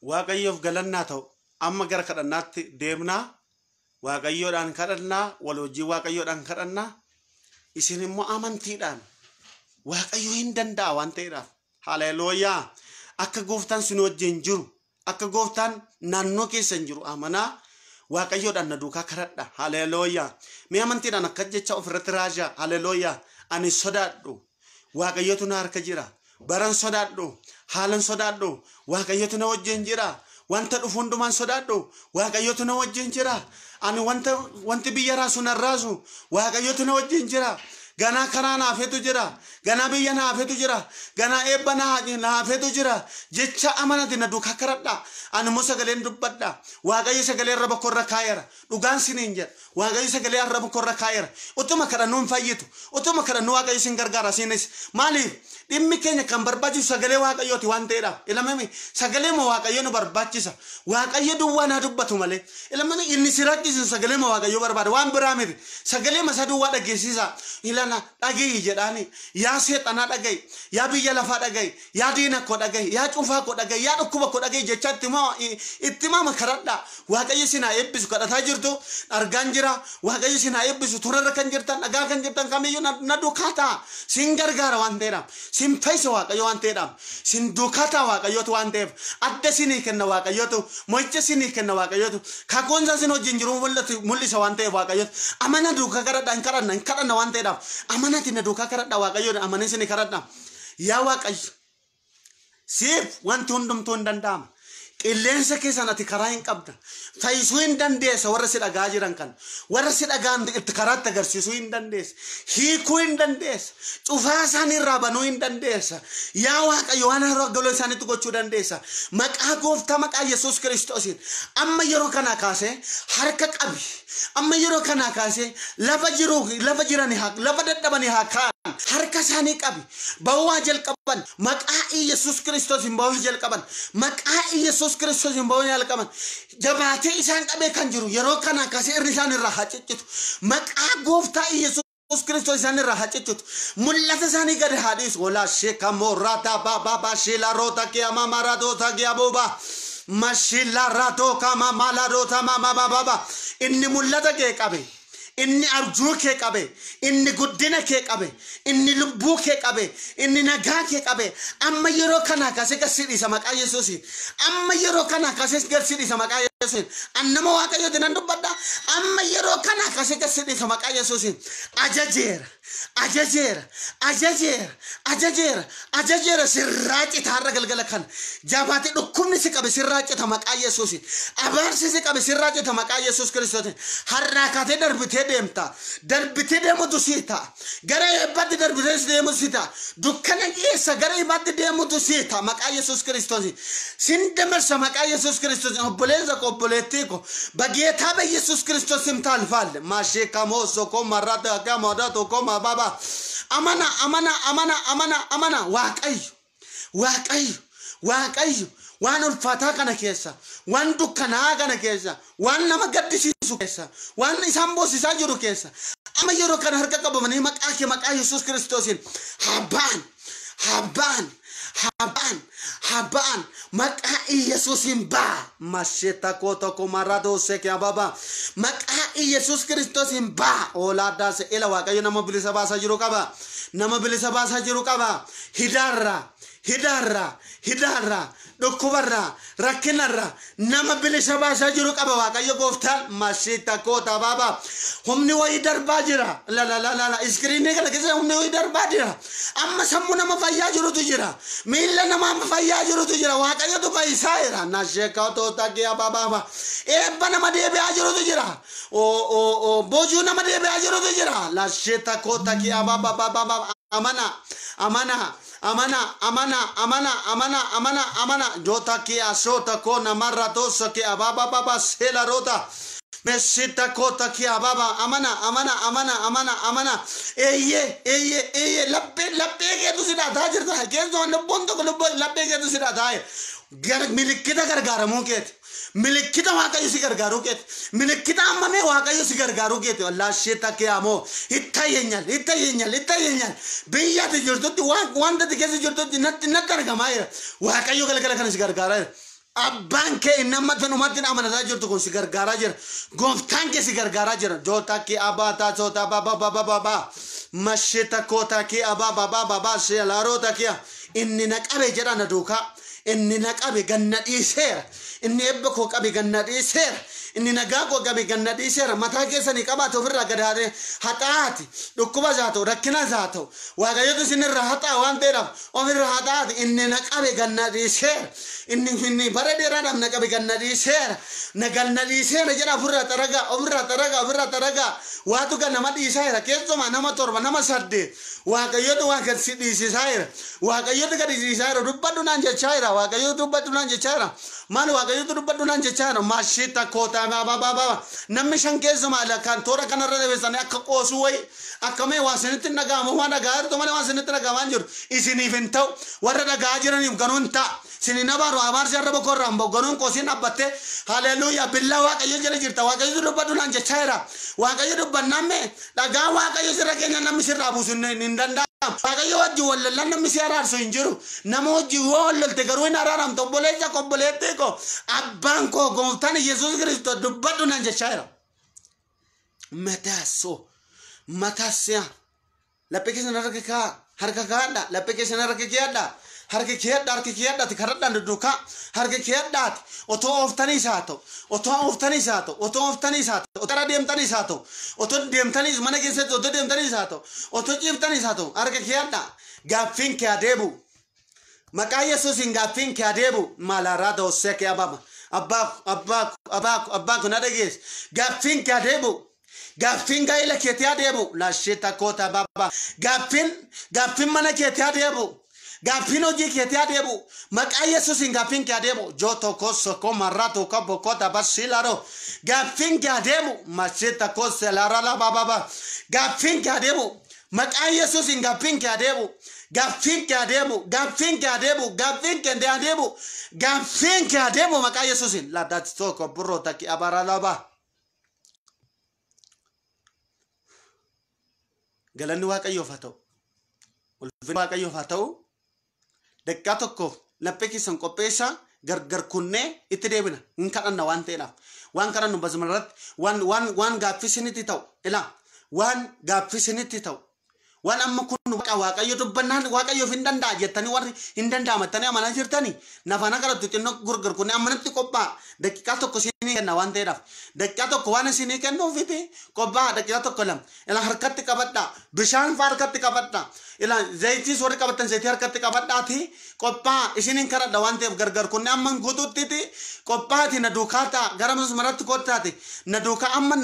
Waaqayyoof galannaa ta'u. Amma gara kadhannaatti deemnaa. Waaqayyoodhaan kadhannaa. Wal hojii waaqayyoodhaan kadhannaa. Isin immoo amantiidhaan Waaqayyo hin danda'a waan ta'eedhaaf. Haleluuyaa. Akka gooftaan sin wajjin jiru, akka gooftaan naannoo keessan jiru amanaa. Waaqayyoodhaan na duukaa kadhadha. Haleluuyaa. Mee amantiidhaan akka jecha ofirratti raajaa. Haleluuyaa. Ani sodaadhu. Waaqayyotu na harka jira. Baran sodaadhu. Haalan sodaadhu. Waaqayyotu na wajjin jira. Wanta dhufu hundumaan sodaadhu. Waaqayyotu na wajjin jira. Ani wanti biyya raasu nan raasu. Waaqayyotu na wajjin jira. Ganaa karaa naafetu jira. Ganaa biyya naafetu jira. Ganaa eebba naafetu jira. Jecha amanati na duukaa kadhadha. Ani immoo sagaleen dubbadha. Waaqayyo sagalee arraba korra kaa'eera. Dhugaan siniin jedha. Waaqayyo sagalee arraba korra kaa'eera. Utuma kadhannuu hin fayyitu. Utuma kadhannuu Waaqayyo sin gargaara sinis. Maaliif? Dhimmi keenya kan barbaachisu sagalee Waaqayyooti waan ta'eedhaaf. Ilamami sagalee moo Waaqayyo nu barbaachisa. Waaqayyo duwwaa naa dubbatu malee. Ilamami inni si rakkisu sagalee moo Waaqayyo barbaada. Waan biraa miti. Sagalee masa duwwaa dhageessisa. Ilana dhaga'i jedhaani. Yaa seexanaa dhaga'i. Yaa biyya lafaa dhaga'i. Yaa diina koo dhaga'i. Yaa cufaa koo dhaga'i. Yaa dhukkuba koo dhaga'i jecha itti maama kadhadha. Waaqayyo si naa eebbisu kadhataa jirtu argaan jira. Waaqayyo si naa eebbisu turarra kan jirtan dhagaa kan jirtan kamiyyuu na duukaa ta'a. Sin gargaara waan ta'eedhaaf. Sin fayyisa Waaqayyo waan ta'eedhaaf. Sin duukaa ta'a Waaqayyootu waan ta'eef. Adda sinii kenna Waaqayyootu. Mo'icha sinii kenna Waaqayyootu. Kakuunsa sin wajjin jiru mul'isa waan ta'eef Waaqayyootu. Amana duukaa kadhadha hin kadhanna hin kadhanna waan ta'eedhaaf. Amanati na duukaa kadhadha Waaqayyoon amanii sinii kadhadha. Yaa Waaqayyo siif wanti hundumtuu hin danda'ama. Qilleensa keessan ati karaa hin qabda. Fayyisuu hin dandeessa warra si dhagaa jiran kan. Warra si dhagaan itti karaatti agarsiisuu hin dandeessa. Hiikuu hin dandeessa. Cufaa isaanii irraa banuu hin dandeessa. Yaa Waaqayyo waan har'a galoo isaaniitti gochuu dandeessa. Maqaa gooftaa maqaa Yesuus Kiristoosiin. Amma yeroo kanaa kaasee harka qabi. Amma yeroo kanaa kaasee lafa jiru lafa jiranii haa lafa dadhabanii haa ka'an. Harka isaanii qabi. Ba'uu jalqaban. Maqaa Yesuus Kiristoosiin ba'uu jalqaban. Maqaa Yesuus Kiristoosiin ba'uu jalqaban. Jabaatee isaan qabee kan jiru yeroo kanaa kaasee irri isaan irraa haa ciccitu. Maqaa gooftaa Yesuus Kiristoos isaan irraa haa ciccitu. Mul'ata isaanii gadi haa dhiisu. Walaa sheekamoo raataa baabaa sheelaa roota kiyamaa maraatoota kiyaboobaa. Mashila raatoo kama malaroota mama baba. Inni mul'ata kee qabe. Inni abjuu kee qabe. Inni guddina kee qabe. Inni lubbuu kee qabe. Inni nagaa kee qabe. Amma yeroo kanaa kaasee gad dhiisa maqaa Yesuusiin. Amma yeroo kanaa kaasee gad dhiisa maqaa Yesuusiin. Annama Waaqayyooti nan dubbadha. Amma yeroo kanaa kaasee gad dhiisa maqaa Yesuusiin. Ajajeera. Ajajeera. Ajajeera. Ajajeera. Ajajeera sirraa cita har'a galgala kana. Jabaatee dhukkubni si qabe sirraa cita maqaa Yesuusiin. Abaarsi si qabe sirraa cita maqaa Yesuus Kiristoosiin. Har'aa kaatee darbitee deemta. Darbitee deemutu sii ta'a. Gara eebbaatti darbitee deemutu sii ta'a. Dukkana keessa gara eebbaatti deemutu sii ta'a maqaa Yesuus Kiristoosiin. Sin dabarsa maqaa Yesuus Kiristoosiin. Obboleessa koo obboleettii koo bageetaa ba Yesuus Kiristoosiin taalfaalle. Maashee kamoo sokoo marraata kamoo tokko baba. Amana amana amana amana amana Waaqayyo Waaqayyo Waaqayyo waan ulfaataa kana keessa waan dukkanaa kana keessa waan nama gaddisiisu keessa waan isaan boosisaa jiru keessa amma yeroo kana harka qabamanii maqaa kee maqaa Yesuus Kiristoosiin haa ba'an haa ba'an haa ba'an haa ba'an maqaa Yesuusiin ba'a. Masheta koo tokko maratoo seke ababa maqaa Yesuus Kiristoosiin ba'a. Oolaa se ila Waaqayyo nama bilisa baasaa jiru qaba. Nama bilisa baasaa jiru qaba. Hidaarraa hidaarraa hidaarraa dhukkubarraa rakkinarraa nama bilisa baasaa jiru qaba Waaqayyo gooftaan. Mashita koota baaba humni wayii darbaa jira. La la la la iskiriinii kana keessa humni wayii darbaa jira. Amma sammuu nama fayyaa jirutu jira. Miilla nama fayyaa jirutu jira. Waaqayyotu fayyisaa jira. Nasheekatoota kee baaba eebba nama deebi'aa jirutu jira. Boojuu nama deebi'aa jirutu jira. Lasheta koota kee baaba baaba amana amana amana amana amana amana amana amana jota ke asota kona maratosa ke ababa baba sela rota mesita kota ke ababa amana amana amana amana amana eye eye eye labbe labbe ke tu sida tha jirta ke zo lubon to lubbo labbe ke tu sida tha gar milikita gargaramu ke milikita Waaqayyo si gargaaruu keeti. Milikita ammamee Waaqayyo si gargaaruu keeti. Wallahi ke amoo ittayenyal ittayenyal ittayenyal biyya ati jirtutti wanta ati keessa jirtutti natti natti argamaa jira. Waaqayyo galgala kana si gargaaraa jira. Abbaan kee inni amma tanumatti amanataa jirtu kun si gargaaraa jira. Gooftaan kee si gargaaraa jira. Joota kee abbaa taasota baba baba baba mashita koota kee abbaa baba baba sheelaroota kee inni na qabe jedha na duukaa. Inni na qabe ganna dhiiseera. Inni eebba koo qabe ganna dhiiseera. Inni nagaa koo qabe ganna dhiiseera. Mataa keessanii qabaate ofirraa gad haxaati. Dhukkubas haa ta'u, rakkinas haa ta'u. Waaqayyotu isinirraa haxaa waan ta'eedhaaf ofirraa haxaati. Inni na qabe ganna dhiiseera. Inni bara dheeraadhaaf na qabe ganna dhiiseera. Na ganna dhiiseera jedha ofirraa xaragaa, ofirraa xaragaa, ofirraa xaragaa. Waatu gan nama dhiisaa jira. Keessumaa nama 7, nama 8. Waaqayyotu waa gad si dhiisisaa jira. Waaqayyotu gad dhiisisaa jira. Dubbadhu naan jechaa jira. Waaqayyotu dubbadhu naan jechaa jira. Maal Waaqayyotu dubbadhu naan jechaa jira. Maashita koota ba ba ba ba. Namni 5 keessumaa kan toora kanarra dhabeessanii akka qoosuu wayi akkamii waa isinitti hin dhaga'amu. Waan dhaga'aa jirtu malee waan isinitti dhaga'amaa hin jiru. Isiniif hin ta'u. Warra dhaga'aa jiraniif garuu hin ta'a. Isin abaaru abaarsi arraba korraa hin ba'u. Ganuun qoosiin dhaabbattee haleluuyaa billaa Waaqayyo jala jirta. Waaqayyo dubbadhu naan jechaa jira. Waaqayyo dubbannaan mee dhagaa Waaqayyo sirra keenya namni sirraa buusu hin danda'amu. Waaqayyo wajjin wal lollaan namni si araarsu hin jiru. Nama wajjin yoo wal lolte garuu hin araaramtu. Obboleessa koo obboleettii koo abbaan koo gooftaan Yesuus Kiristoos dubbadhu naan jechaa jira. Mataasoo mataasiyaa laphee keessan harka kaa harka kaadha laphee keessan harka keeyadha. Harki keeyadha harki keeyadhaati karadhaan dudduukaa harki keeyadhaati otoo ooftaniis haa ta'u otoo ooftaniis haa ta'u otoo ooftaniis haa ta'u otoo deemtaniis haa ta'u otoo deemtaniis mana keessatti otoo deemtaniis haa ta'u otoo ciiftaniis haa ta'u harka keeyadha gaaffiin kee adeemu maqaa Yesuusiin gaaffiin kee adeemu maalaaraa doossee kee ababa abbaako abbaako abbaako abbaako na dhageesse gaaffiin kee adeemu. Gaaffiin gaa'ela keetii adeemu laashita koota baba gaaffiin mana keetii adeemu. Gaaffiin hojii keetii adeemu maqaa Yesuusiin gaaffiin kee adeemu joo tokko soko marraa tokko bokkota basiilaro gaaffiin kee adeemu mashita kose larala bababa gaaffiin kee adeemu maqaa Yesuusiin gaaffiin kee adeemu gaaffiin kee adeemu gaaffiin kee adeemu gaaffiin kee adeemu gaaffiin kee adeemu maqaa Yesuusiin laadaati tokko burroo takki abaralaba. Galanni Waaqayyoof haa ta'u. Ulfinni Waaqayyoof haa ta'u. Daqiiqaa tokkoof laphee keessan qopheessaa gargar kunnee itti deebina. Hin kadhanna waan ta'eedhaaf. Waan kadhannu basuma irratti waan gaaffii isinitti ta'u. Ilaa waan gaaffii isinitti ta'u. Waan amma kun Waaqayyo dubbannaan Waaqayyoof hin danda'a jettanii warri hin danda'amattanii amanaa jirtanii nafana kadhattu xinnoo gargar kunnee ammanatti qophaa'a. Daqiiqaa tokko isinii kenna waan ta'eedhaaf. Daqiiqaa tokko waan isinii kennuufiti qophaa'a daqiiqaa tokko lama. Ilaa harkatti qabadhaa. Bishaan fa'aa harkatti qabadhaa. Ilaa zayitiis warri qabattan zayitii harkatti qabadhaati qophaa'a isiniin kadhadha waan ta'eef gargar kunnee amma guutuuttiti qophaa'aati na duukaa ta'a gara masmaratti kottaati na duukaa amma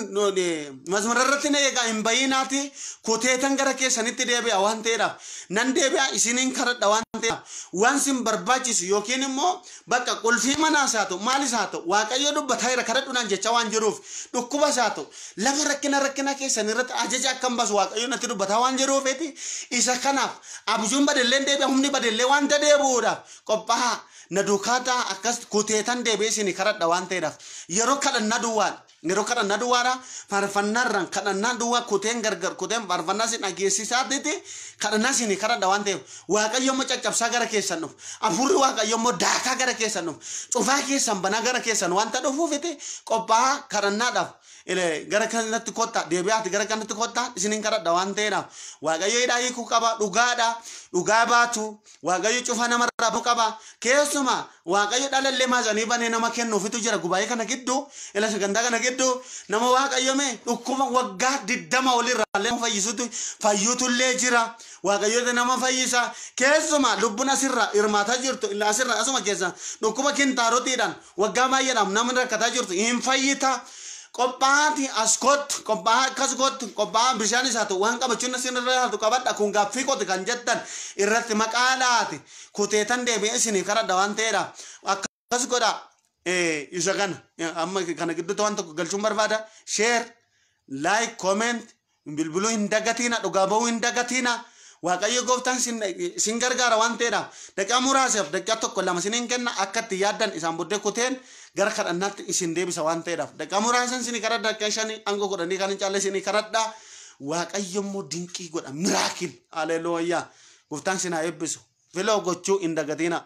masmarratti na eegaa hin bahiinaati kuteetan gara keessanitti deebi'a waan ta'eedhaaf nan deebi'a isiniin kadhadha waan ta'eedhaaf waan sin barbaachisu yookiin immoo bakka qulfii manaas haa ta'u maalis haa ta'u Waaqayyo dubbataa jira kadhadhu naan jecha waan jiruuf dhukkubas haa ta'u lafa rakkina keessan irratti ajaja akkam baasu Waaqayyo natti dubbataa waan jiruufiti isa kanaaf abjuun badellee deebi'a humni badellee waan deebi'uudhaaf qophaa'a na duukaa ta'a akkas kuteetan deebi'ee isinii kadhadha waan ta'eedhaaf yeroo kadhannaa duwwaadha. Yeroo kadhannaa duwwaadha faarfannaarraan kadhannaa duwwaa kuteen gargar kuteen faarfannaa isin dhageessisaatiti kadhannaa isinii kadhadha waan ta'eef Waaqayyo immoo caccabsaa gara keessan dhufu hafuurri Waaqayyo immoo daakaa gara keessan dhufu cufaa keessan banaa gara keessan wanta dhufuufiti qophaa'a kadhannaadhaaf gara kanatti kottaa deebi'aati gara kanatti kottaa isiniin kadhadha waan ta'eedhaaf Waaqayyo hidhaa hiikuu qaba dhugaadha dhugaa baatu Waaqayyo cufa namarraa buu qaba keessumaa Waaqayyo dhalallee maasanii banee nama kennuufitu jira gubaa'ee kana gidduu ila sagantaa kana gidduu nama Waaqayyo mee dhukkuba waggaa 20 olirraa illee fayyisutu fayyutullee jira Waaqayyo nama fayyisa keessumaa lubbuun asirra hirmaataa jirtu asirra asuma keessa dhukkuba kintaarotiidhaan waggaa baay'eedhaaf namni rakkataa jirtu hin fayyita. Qophaa'aati as kottu qophaa'aa akkas kottu qophaa'aa bishaan isaa ta'u waan qabachuun isin irra haatu qabadha kun gaaffii kooti kan jettan irratti maqaadhaati kuteetan deebi'ee isiniif kadhadha waan ta'eedha akkas godha isa kana amma kana gidduutti waan tokko galchuun barbaada share like comment bilbiluu hin dagatiina dhugaa ba'uu hin dagatiina Waaqayyo gooftaan sin gargaara waan ta'eedhaaf daqiiqaa muraasaaf daqiiqaa tokko lama isiniin kenna akka itti yaaddan isaan booddee kuteen gara kadhannaatti isin deebisa waan ta'eedhaaf daqiiqaa muraasan isinii kadhadha daqiiqaa 5 hanga 10 kan hin caalle isinii kadhadha Waaqayyo immoo dinqii godha miraakil haleluuyaa gooftaan sin haa eebbisu filoo gochuu hin dagatiina.